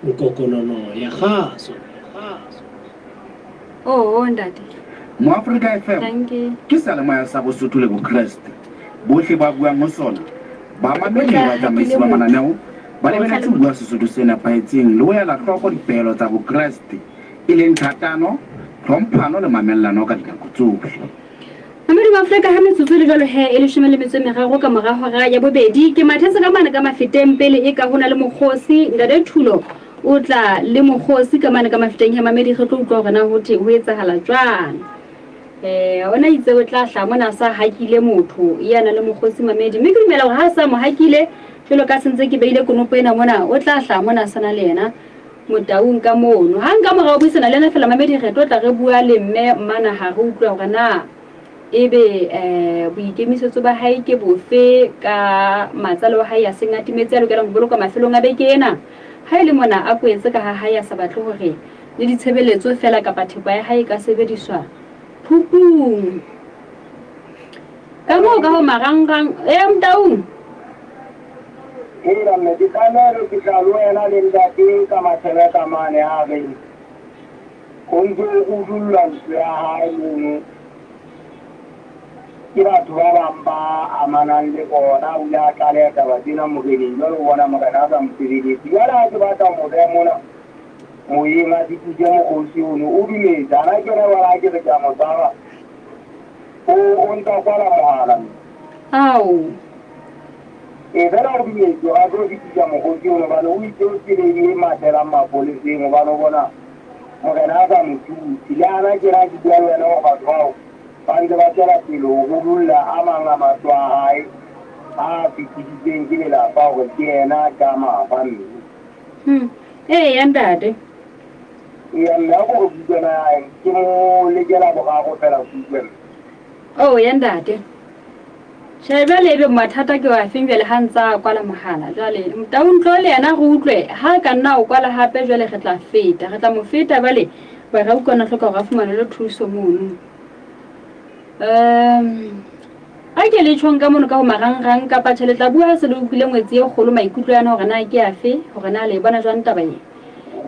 nkokonono ya kgaso. Oo, ntate. Moafrika FM Dankie. ke seyalemoya sa Bosotho le Bokreste. Bohle ba buang ho sona, bamamedi le batsamaisi ba mananeo ba lebeletse ho bua Sesotho se nepahetseng le ho ela hloko dipehelo tsa Bokreste, e leng thatano, tlhomphano le mamellano ka dinako tsohle. Mamedi wa Afrika ha metsotso e le jwalo he e leshome le metso e meraro ka mora hora ya bobedi. Ke mathetse ka mane ka mafeteng pele e ka ho na le mokgosi. Ntate Thulo o tla le mokgosi ka mane ka mafeteng he mamedi re tlo utlwa hore na ho the ho etsahala jwang. Eh ona itse o tla hla mona sa hakile motho ya na le mokgosi mamedi mme ke dumela hore ha sa mo hakile jwalo ka sentse ke beile konopo ena mona o tla hla mona sana le yena Motaung ka mono. Hang ka mora ho buisana le yena feela mamedi re tlo tla re bua le mme Mmanaha re utlwe hore na ebe boikemisetso ba hae ke bofe ka matsale wa hae ya seng a timetse a lokelang ho bolokwa mafelong a beke ena. Ha e le mona a kwetse ka ha hae a sa batle hore le ditshebeletso feela kapa thepa ya hae e ka sebediswa phupung. Ka moo ka ho marangrang e Motaung. Hela mme ke tlameha ho fihla le wena le ntate ka mathebe ka mane a re ho ntse ho udullwa ntlo ya hae mono ke batho ba bang ba amanang le bona. O ile a tlaleha taba tsena moreneng, jwale o bona morena a sa mo sebeletse. Jwale ha ke batla ho mo beha mona moyeng a fetise mokgosi ono, o dumetse. Hana kena jwale ha ke re ke a mo tshwara, o ntsa kwala mohala mme. Ao. Ee, fela o dumetse hore a tlo fetisa mokgosi ono hobane o itse o tseleng e mathelang mapoleseng hobane o bona morena a sa mo thuse. Le hana tjena ke bua le wena hore batho bao ba ntse ba tswela pele ho rurulla a mang a matlo a hae a fetisitsweng ke lelapa hore ke yena ka mafa mme. Eya ntate. Eya mme, a ko re kutlwana ya hae ke mo lekela boraro fela ke utlwe mme. Oh ya ntate. Tjhe jwale ebe mathata ke wa feng jwale ha ntsa kwala mohala jwale Motaung tlo le yena re utlwe ha ka nna o kwala hape jwale re tla feta re tla mo feta jwale ba ra utlwana hloka hore a fumane le thuso mono. A ke le tjhong ka mono ka ho marangrang kapa tjhe le tla bua ha se le utlwile ngwetsi e kgolo maikutlo yana hore na ke afe hore na le e bona jwang taba e.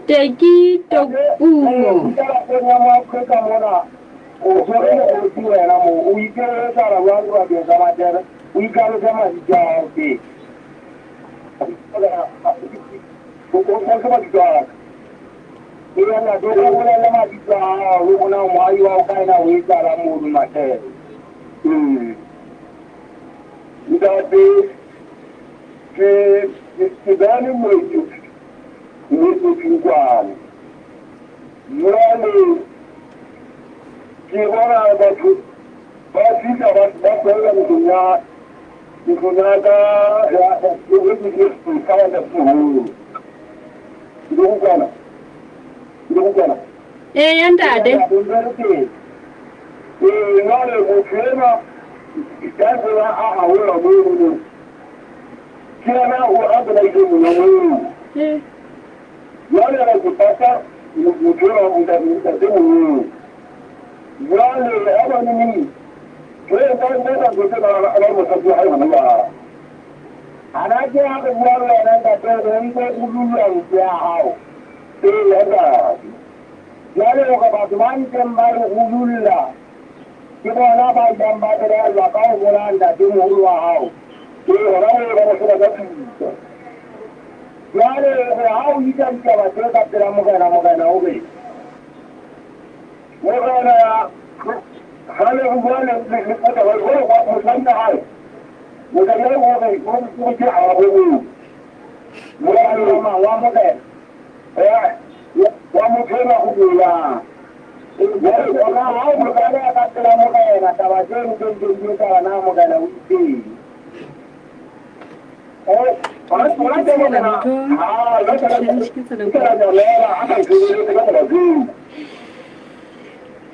Teki Tokumo. O tshwere mokgotsi wena moo, o itse o etsahala jwang sebakeng sa Mathebe? O itlhalose mabitso a hao pele. O hlalose mabitso a hao. Eya ntate, o ka bolelle mabitso a hao le hore na o moahi wa hokae na ho etsahalang mono Mathebe. Ntate, ke ke bane moetso moetso Phinkwane. Jwale ke bona batho ba fihla ba ba tlohela ntlong ya ntlong ya ka ya ka ya seholo. Ke go kwana. Ke go kwana. Eya ntate. Ee, jwale motho enwa ya tsela a haola mono. Ke yena o a bolaile monga moo. Jwale ra ke pata motho enwa ntate mongwe. Jwale ha ba ne jwale ba nna ba tsotse ba ba mosadi wa hae bua. Hana ke ha re bua le wena ntate, re ntse o dula ntlo ya hao. Ee, ntate. Jwale hore batho ba ntseng ba e rudulla ke bona ba ileng ba belaellwa ka ho bolaya ntatemoholo wa hao. Ee, hona moo ba mo ka thupa. Jwale hore ha o isa ditaba tse ka pela morena, morena o re. Morena ha le bua le le mosadi wa hae, mosadi wa hae o re o re ke ha bo morena wa morena. Wa motho enwa go buang. Jwale ona ha o mo tlaleha ka pela morena taba tse ntseng tse di etsahala na morena o itseng.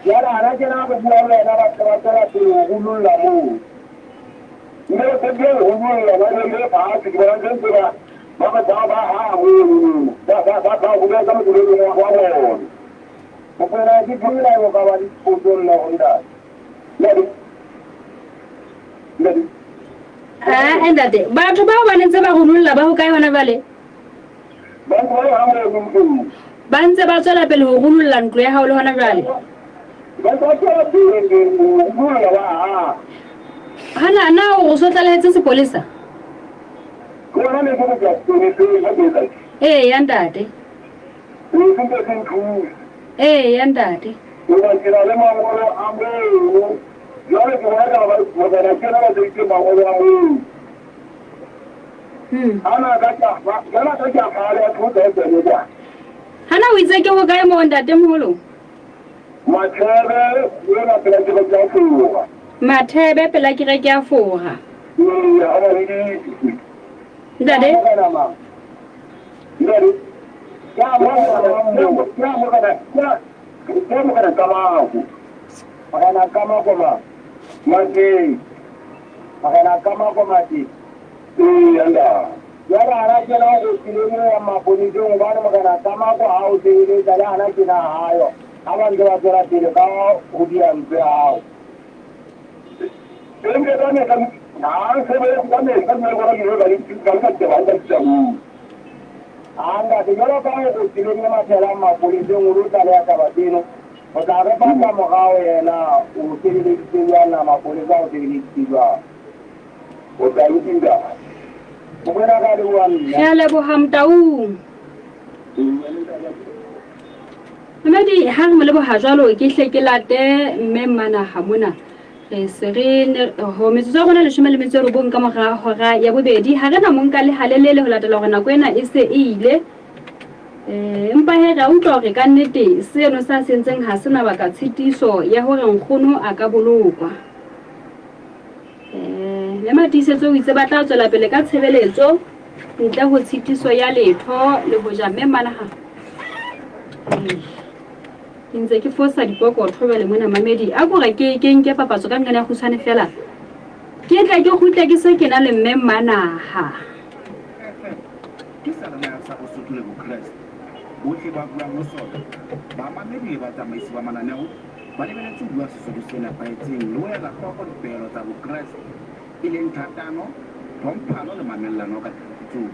Jwale hana tjena re bua le wena batho ba tswela pele ho rulolla moo. Mme se ke ho rulolla ba le fatshe ke bona ntse ba Ba ba ba ba ha mono ba ba ba ba go ka mokolong wa wa bona. Mokwena ke phela go ka ba le dipotso nna go ntate. Ntate. Ntate. Ah, ntate, batho bao ba ne ntse ba rulolla ba ho kae hona jwale? Ba ntse ba ha mono. Ba ntse ba tswela pele ho rulolla ntlo ya hao le hona jwale? Ba ntse ba tswela pele ho rulolla ba ha. Hana na o so tlalehetse sepolesa? Ee ya ntate. Ee ya ntate. Hana o itse ke hokae moo ntate moholo? Mathebe yona pela kereke ya Fora. Mathebe pela kereke ya Fora. Ee, ha ba le Ntate. Ntate. Ke a morena, ke a morena, ke a morena Kamako. Morena Kamako ma. Mateng. Morena Kamako Mateng. Ee, ntate. Jwale hana tjena o tlile mo ya maponeseng hobane morena Kamako ha o sebeletsa le hana tjena hayo. Ha ba ntse ba tswela pele ka ho diha ntlo ya hao. A ntate, jwalo ka ha o tseleng e mathelang mapoleseng o lo tlaleha taba tseno, o tla re fa ka morao yena o sebeleditse jwang na mapolesa o sebeleditse jwang. O tla lokisa. Mokwena ka leboha nna. Re a leboha Motaung. Mamedi, ha re mo leboha jwalo ke hle ke late mme mmanaha mona. Re se re ne ho metsotso ya rona 19 ka mora hora ya bobedi. Ha re na monka le halelele ho latela hore nako ena e se e ile. Empa he re a utlwa hore ka nnete seno sa se entseng ha se na baka tshitiso ya hore nkgono a ka bolokwa. Mme Matiisetso o itse ba tla tswela pele ka tshebeletso ntle ho tshitiso ya letho le hoja mme Mmanaha ke ntse ke fosa dipokotho jwale mona mamedi a kore ke ke nke papatso ka nqane ya kgutshwane fela ke tle ke kgutle ke se ke na le mme Mmanaha. Ke seyalemoya sa Bosotho le Bokreste. Bohle ba buang ho sona, bamamedi le batsamaisi ba mananeo, ba lebeletse ho bua Sesotho se nepahetseng le ho ela hloko dipehelo tsa Bokreste, e leng thatano, tlhomphano le mamellano ka dinako tsohle.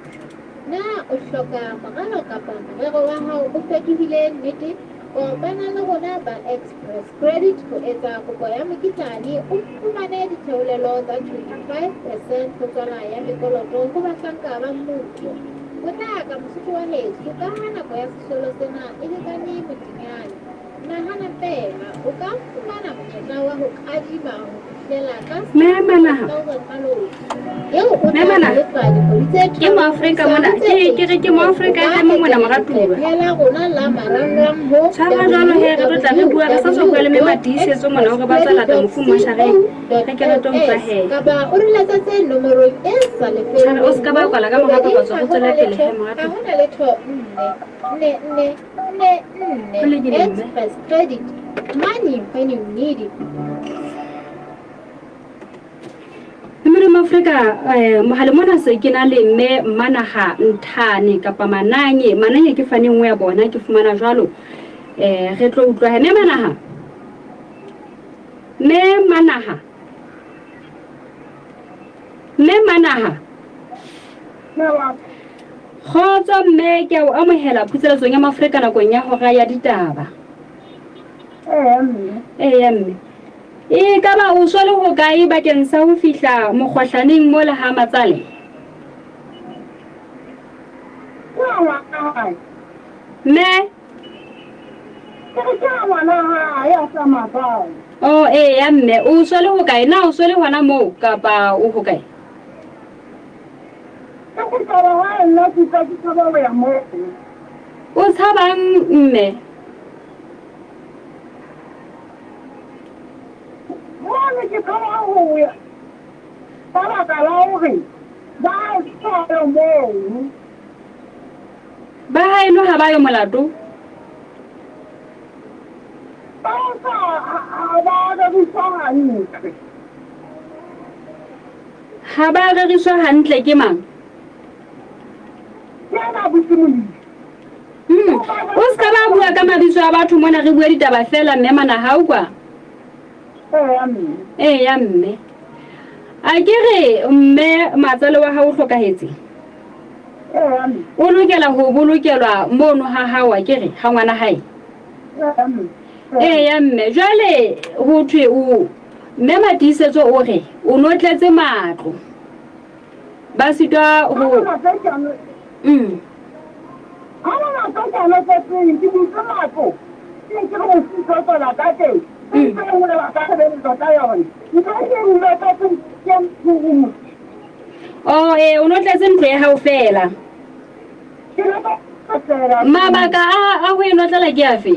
Na o hloka moralo kapa morero wa hao o fetohile nnete? Kopana le rona ba Express Credit ho etsa kopo ya mokitlane o fumane ditheolelo tsa 25 percent ho tswala ya mekoloto ho bahlanka ba mmuso. Potlaka Mosotho wa heso ka ha nako ya sesolo sena e lekane motinyane. Nahana feela, o ka fumana monyetla wa ho kadima ho fihlela ka Mme Manaha. 600,000 malome, eo o Mme tla Manaha. lefa dikgwedi tse Ke tharo ho Moafrika isa mona. ho tse Ke ke re ke 84. O Moafrika ka FM mona etela moratuwa. leqephe la rona la marangrang ho Tshwara jwalo he re tlo tla re bua re sa tswa bua le mme Matiisetso mona hore ba tswa lata mofu moshareng. Re ke re tlo utlwa www.expresscredit.co.ls he. kapa o re letsetse nomorong e sa Tshwara o lefellweng se ka ba ho kwala ka mora robedi papatso ha re hona tswele pele letho he ha moratuwa. hona letho nne nne nne nne nne. Ho lokile mme. Express Credit, money when you need it. Mme Afrika eh, mohale mona se ke na le mme Mmanaha Nthane kapa Mananye. Mananye ke fane nngwe ya bona ke fumana jwalo. Eh, re tlo utlwa he mme Manaha. Mme Manaha. Mme Manaha. Kgotso mme, ke a o amohela phutseletsong ya Mafrika nakong ya hora ya ditaba. Eya mme. Eya mme. E ka ba o so le hokae bakeng sa ho fihla mokgohlaneng mo le ha Matsale? Ke a ngwana hae. Mme? Ke re ke a ngwana hae a sa Matsale. Oh, eya mme, o so le hokae? Na o so le hona moo kapa o hokae? Ke go tshaba hae nna ke utlwa ke tshaba ho ya moo. O tshabang mme? Mono ke tshaba ho ya ka baka la hore ba haeso moo. Ba haeno ha ba yo molato? Ba sa ha ba reriswa hantle. Ha ba reriswa hantle ke mang? Ke ena abuti Molemi. O se ka ba bua ka mabitso a batho mona, re bua ditaba feela mme Manaha, ukwa? Eya mme. Eya mme. A ke re mme matsale wa hao o hlokahetse? Eya mme. O lokela ho bolokelwa mono ha hao a ke re, ha ngwana hae? Eya mme. Eya mme. Jwale ho thwe o Mme Matiisetso o re o no tletse matlo. Ba sitwa ho. Ha ba matlo ke a notletseng, ke butse matlo, ke ke re mositwa tswela ka teng, ntho e nngwe ba ka sebeletsa ka yone. Ntho e ke e notletseng ke ntlo. Oh, ee, o notletse ntlo ya hao feela. Ke notletse feela. Mabaka a ho e notlela ke afe?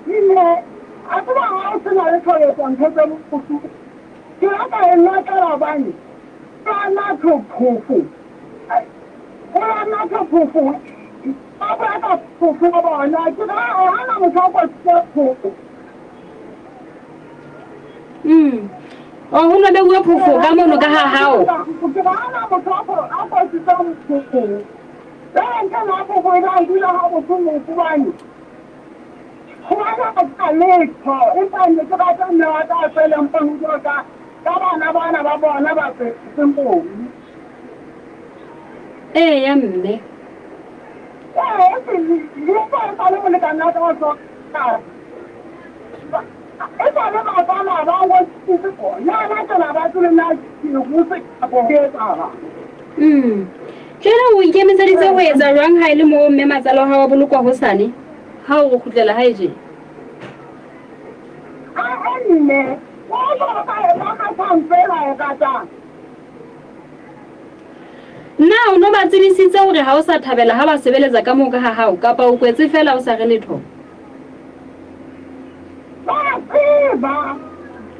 Mme a tseba ha o sena letho ho etsa ntho tse bohloko. Ke la ka e notlela hobane ba natho phofo. Ho ya natho phofo. Ba bua ka phofo ya bona. Ke re ha na motho a kwatile phofo. Oh, ho no beuwe phofo ka mono ka ha hao. Ke re ha na motho a kwatitseng phofo. Jwale ntho ena ya phofo e tla dula ha bohloko hobane Hobane ha ke na letho, empa ne ke rata mme wa ka a tswele mpong jwalo ka ka bana bana ba bona ba tswetseng bong. Eya, mme. Ee, empa e sa le molekane wa ka wa hlokahala. E sa le batswala ba ngositse bona ba tsela ba tsele na ke go se kapo ho etsahala. Jwale o ikemiseditse ho etsa jwang ha e le moo mme matsalo hao a bolokwa hosane ha o re kgutlela hae tje? Ae mme, o jwalo ka ena kgathang feela e ratang. Na o no ba tsebisitse hore ha o sa thabela ha ba sebeletsa ka moo ka ha hao kapa o kwetse feela o sa re letho? Ba a tseba.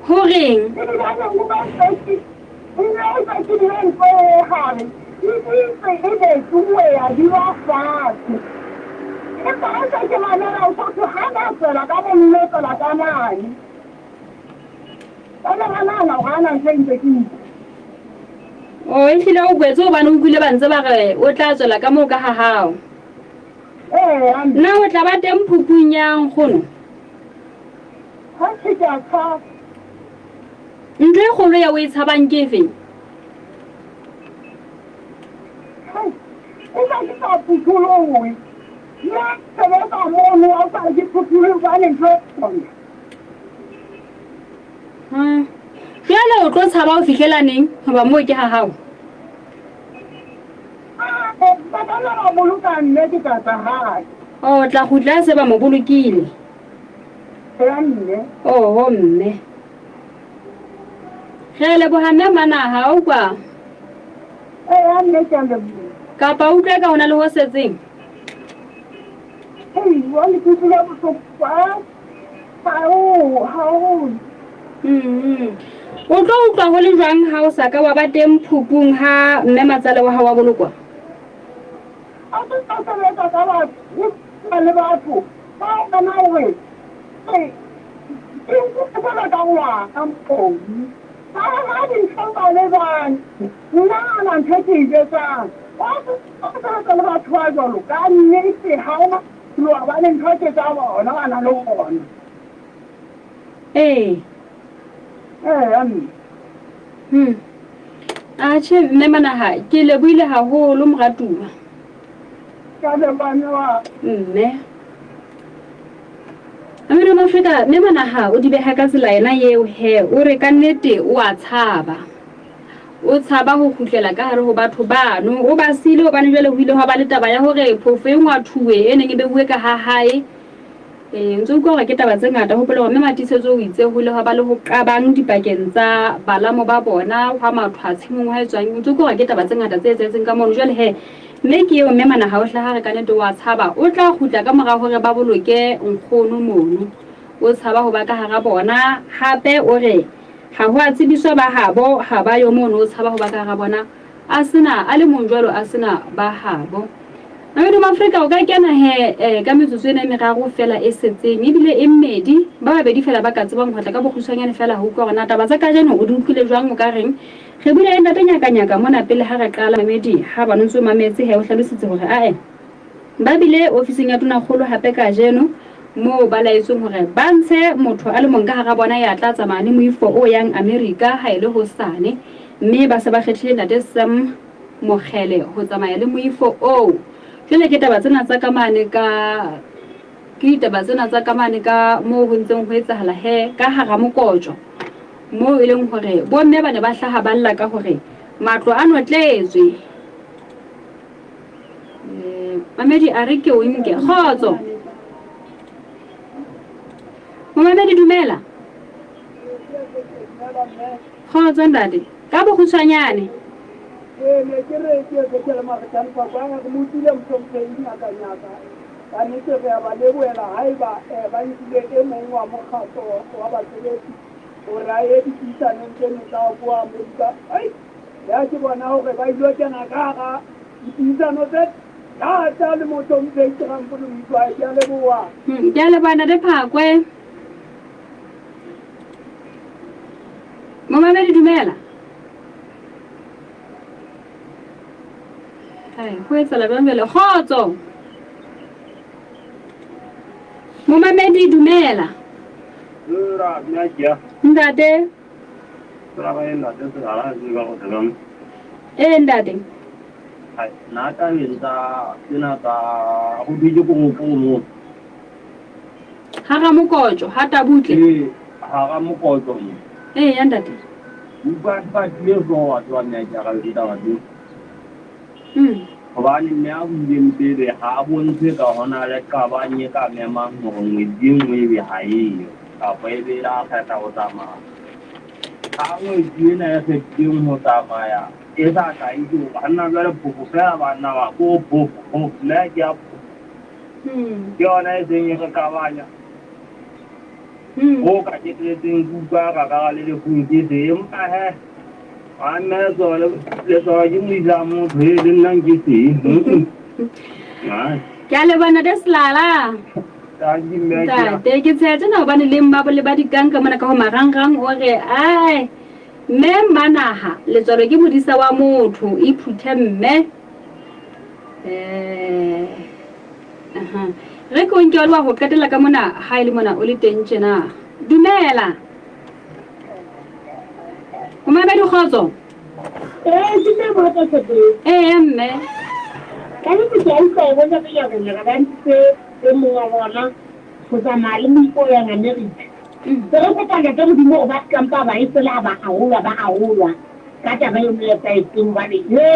Horeng? Ebile ba neng ba ntse Nna o sa ke dile ntho e gare e itse e be tsuwe ya dula fatshe. Empa ha se ke mamela o thwe ha ba tswela ka mo nne tswela ka mane. Ba ne ba nahana hore ana ntho e ntse ke utlwa. O ehlile o kwetse hobane o utlwile ba ntse ba re o tla tswela ka moo ka ha hao. Ee, Na o tla ba teng phupung ya nkgono? Ha ke ka tshaba. Ntho e kgolo ya o e tshabang ke efe? E ka ke sa phutholohe. Nna sebetsa mono wa sa ke phutholohe hobane ntho e tsona. Jwale o tlo tshaba ho fihlela neng hoba moo ke ha hao? Ba ka nna ba boloka mme ke tla tla hae. O tla kgutla se ba mo bolokile. Ya mme. Oho mme. Re a leboha mme Manaha, a ukwa? Ee, mme ke a leboha. Kapa o utlwa eka ho na le ho setseng? Hei, jwale ke utlwile bohloko ha ho, ha ho. O tlo utlwa ho le jwang ha o sa ka wa ba teng phupung ha mme matsale wa hao wa bolokwa? A ke tlo sebetsa ka batho, le batho ba bona hore Ke nkutlwa ka ngwana mpong. Ba ha dintho ba le bang. Nna ana ntho ke e jetsang. O sebetsa le batho ba jwalo ka nnete ha o loa ba le ntho ke tsa bona ba na le ona. Ee. Ee, mme. Atjhe mme Manaha, ke lebohile haholo moratuwa. Ka leboha mme wa. Mme. Mamedi wa Afrika, mme Manaha o di beha ka tsela yena eo he, o re ka nnete o a tshaba. O tshaba ho kgutlela ka hare ho batho bano. O ba siile hobane jwale ho ile hwa ba le taba ya hore phofo e ngwathuwe e neng e behuwe ka ha hae. Ee, ntse utlwa hore ke taba tse ngata. Hopola hore mme Matiisetso o itse ho ile hwa ba le ho qabang dipakeng tsa balamo ba bona, hwa mathwa tshimong hwa etswang. Ntse utlwa hore ke taba tse ngata tse etsahetseng ka mono. Jwale he, mme ke eo mme Manaha o hlaha re ka nete o a tshaba. O tla kgutla ka mora hore ba boloke nkgono mono. O tshaba ho ba ka hara bona. Hape o re Ha ho a tsebiswa ba habo, ha ba yo mono, o tshaba ho ba ka hara bona, a se na, a le mong jwalo, a se na ba habo. Mamedi wa Afrika, o ka kena he, eh, ka metsotso ena e meraro feela e setseng, ebile e mmedi, ba babedi feela ba ka tsebang ho tla ka bokgutshwanyane feela ho utlwa hore na taba tsa kajeno o di utlwile jwang, o ka reng. Re buile le Ntate Nyakanyaka mona pele ha re qala, Mamedi, ha ba no ntse o mametse he, o hlalositse hore ae, Ba bile ofising ya tonakgolo hape kajeno moo ba laetsweng hore ba ntshe motho a le mong ka hara bona ya tla tsamaya le moifo o yang Amerika ha e le hosane, mme ba se ba kgethile Ntate Sam Mokgele ho tsamaya le moifo oo. Jwale ke taba tsena tsa ka mane ka ke ditaba tsena tsa ka mane ka moo ho ntseng ho etsahala he ka hara mokotjo moo e leng hore bomme ba ne ba hlaha ba lla ka hore matlo a notletswe. Mamedi a re ke o nke. Kgotso. Momamedi dumela. Kgotso ntate. Ka bokgutshwanyane. Ee, ne ke re ke Ezekiel Maretane Papa, re mo utlwile mohlomphehi Nyakanyaka. Ka nnete re a ba lebohela haeba ba nkile e mong wa mokgatlo wa basebetsi hore a ye dipuisanong tseno tsa ko Amerika. Ai, ya ke bona hore ba ilo kena ka hara dipuisano tse thata le mohlomphehi Trump le moifo. Ke a leboha. Ke a leboha Ntate Phakwe. Momamedi dumela. Hai, ho etsahala jwang jwale? Kgotso. Momamedi dumela. Ntate. Ee ntate. Nna tabeng tsa tsena tsa ho thwe ke koropong moo. Ha Ramokotjo, ha Tabutle. Ee, ha Ramokotjo mo. Ee ya ntate. Utlwa ba tlile hlooho wa tseba mme a ke arabe taba tseo. Hobane mme a buileng pele ha a bontshe ka hona le qabang e ka memang hore ngwetsi e nngwe ebe ha eyo kapa ebe a kgetha ho tsamaya. Ha ngwetsi ena e kgethileng ho tsamaya e sa tla e ke banna jwale phofo feela banna ba ko phofo phofo mme a ke a phofo. Ke yona e seng e re qabanya. Ho ka qetelletseng ke utlwa ka ka le lefung ke se empa he a mme letswalo letswalo ke modisa motho e le nna nke se. Ke a leboha Ntate Selala. Ntate ke tsheha tjena hobane le mmabole ba dikang ka mona ka ho marangrang o re ai mme mmanaha letswalo ke modisa wa motho iphuthe mme. Eh aha. Re ke o nke wa ho qetela ka mona ha e le mona o le teng tjena. Dumela. O mamedi kgotso? Ee, ke teng mohatsa Tshepeng. Ee mme. Ka nnete ke a utlwa e bona re ya rona ba ntse e mong wa bona ho tsamaya le moifo o yang America. Se re kopa Ntate Modimo hore ba ska mpa ba e fela ba arolwa ba arolwa ka taba eno e etsahetseng hobane he.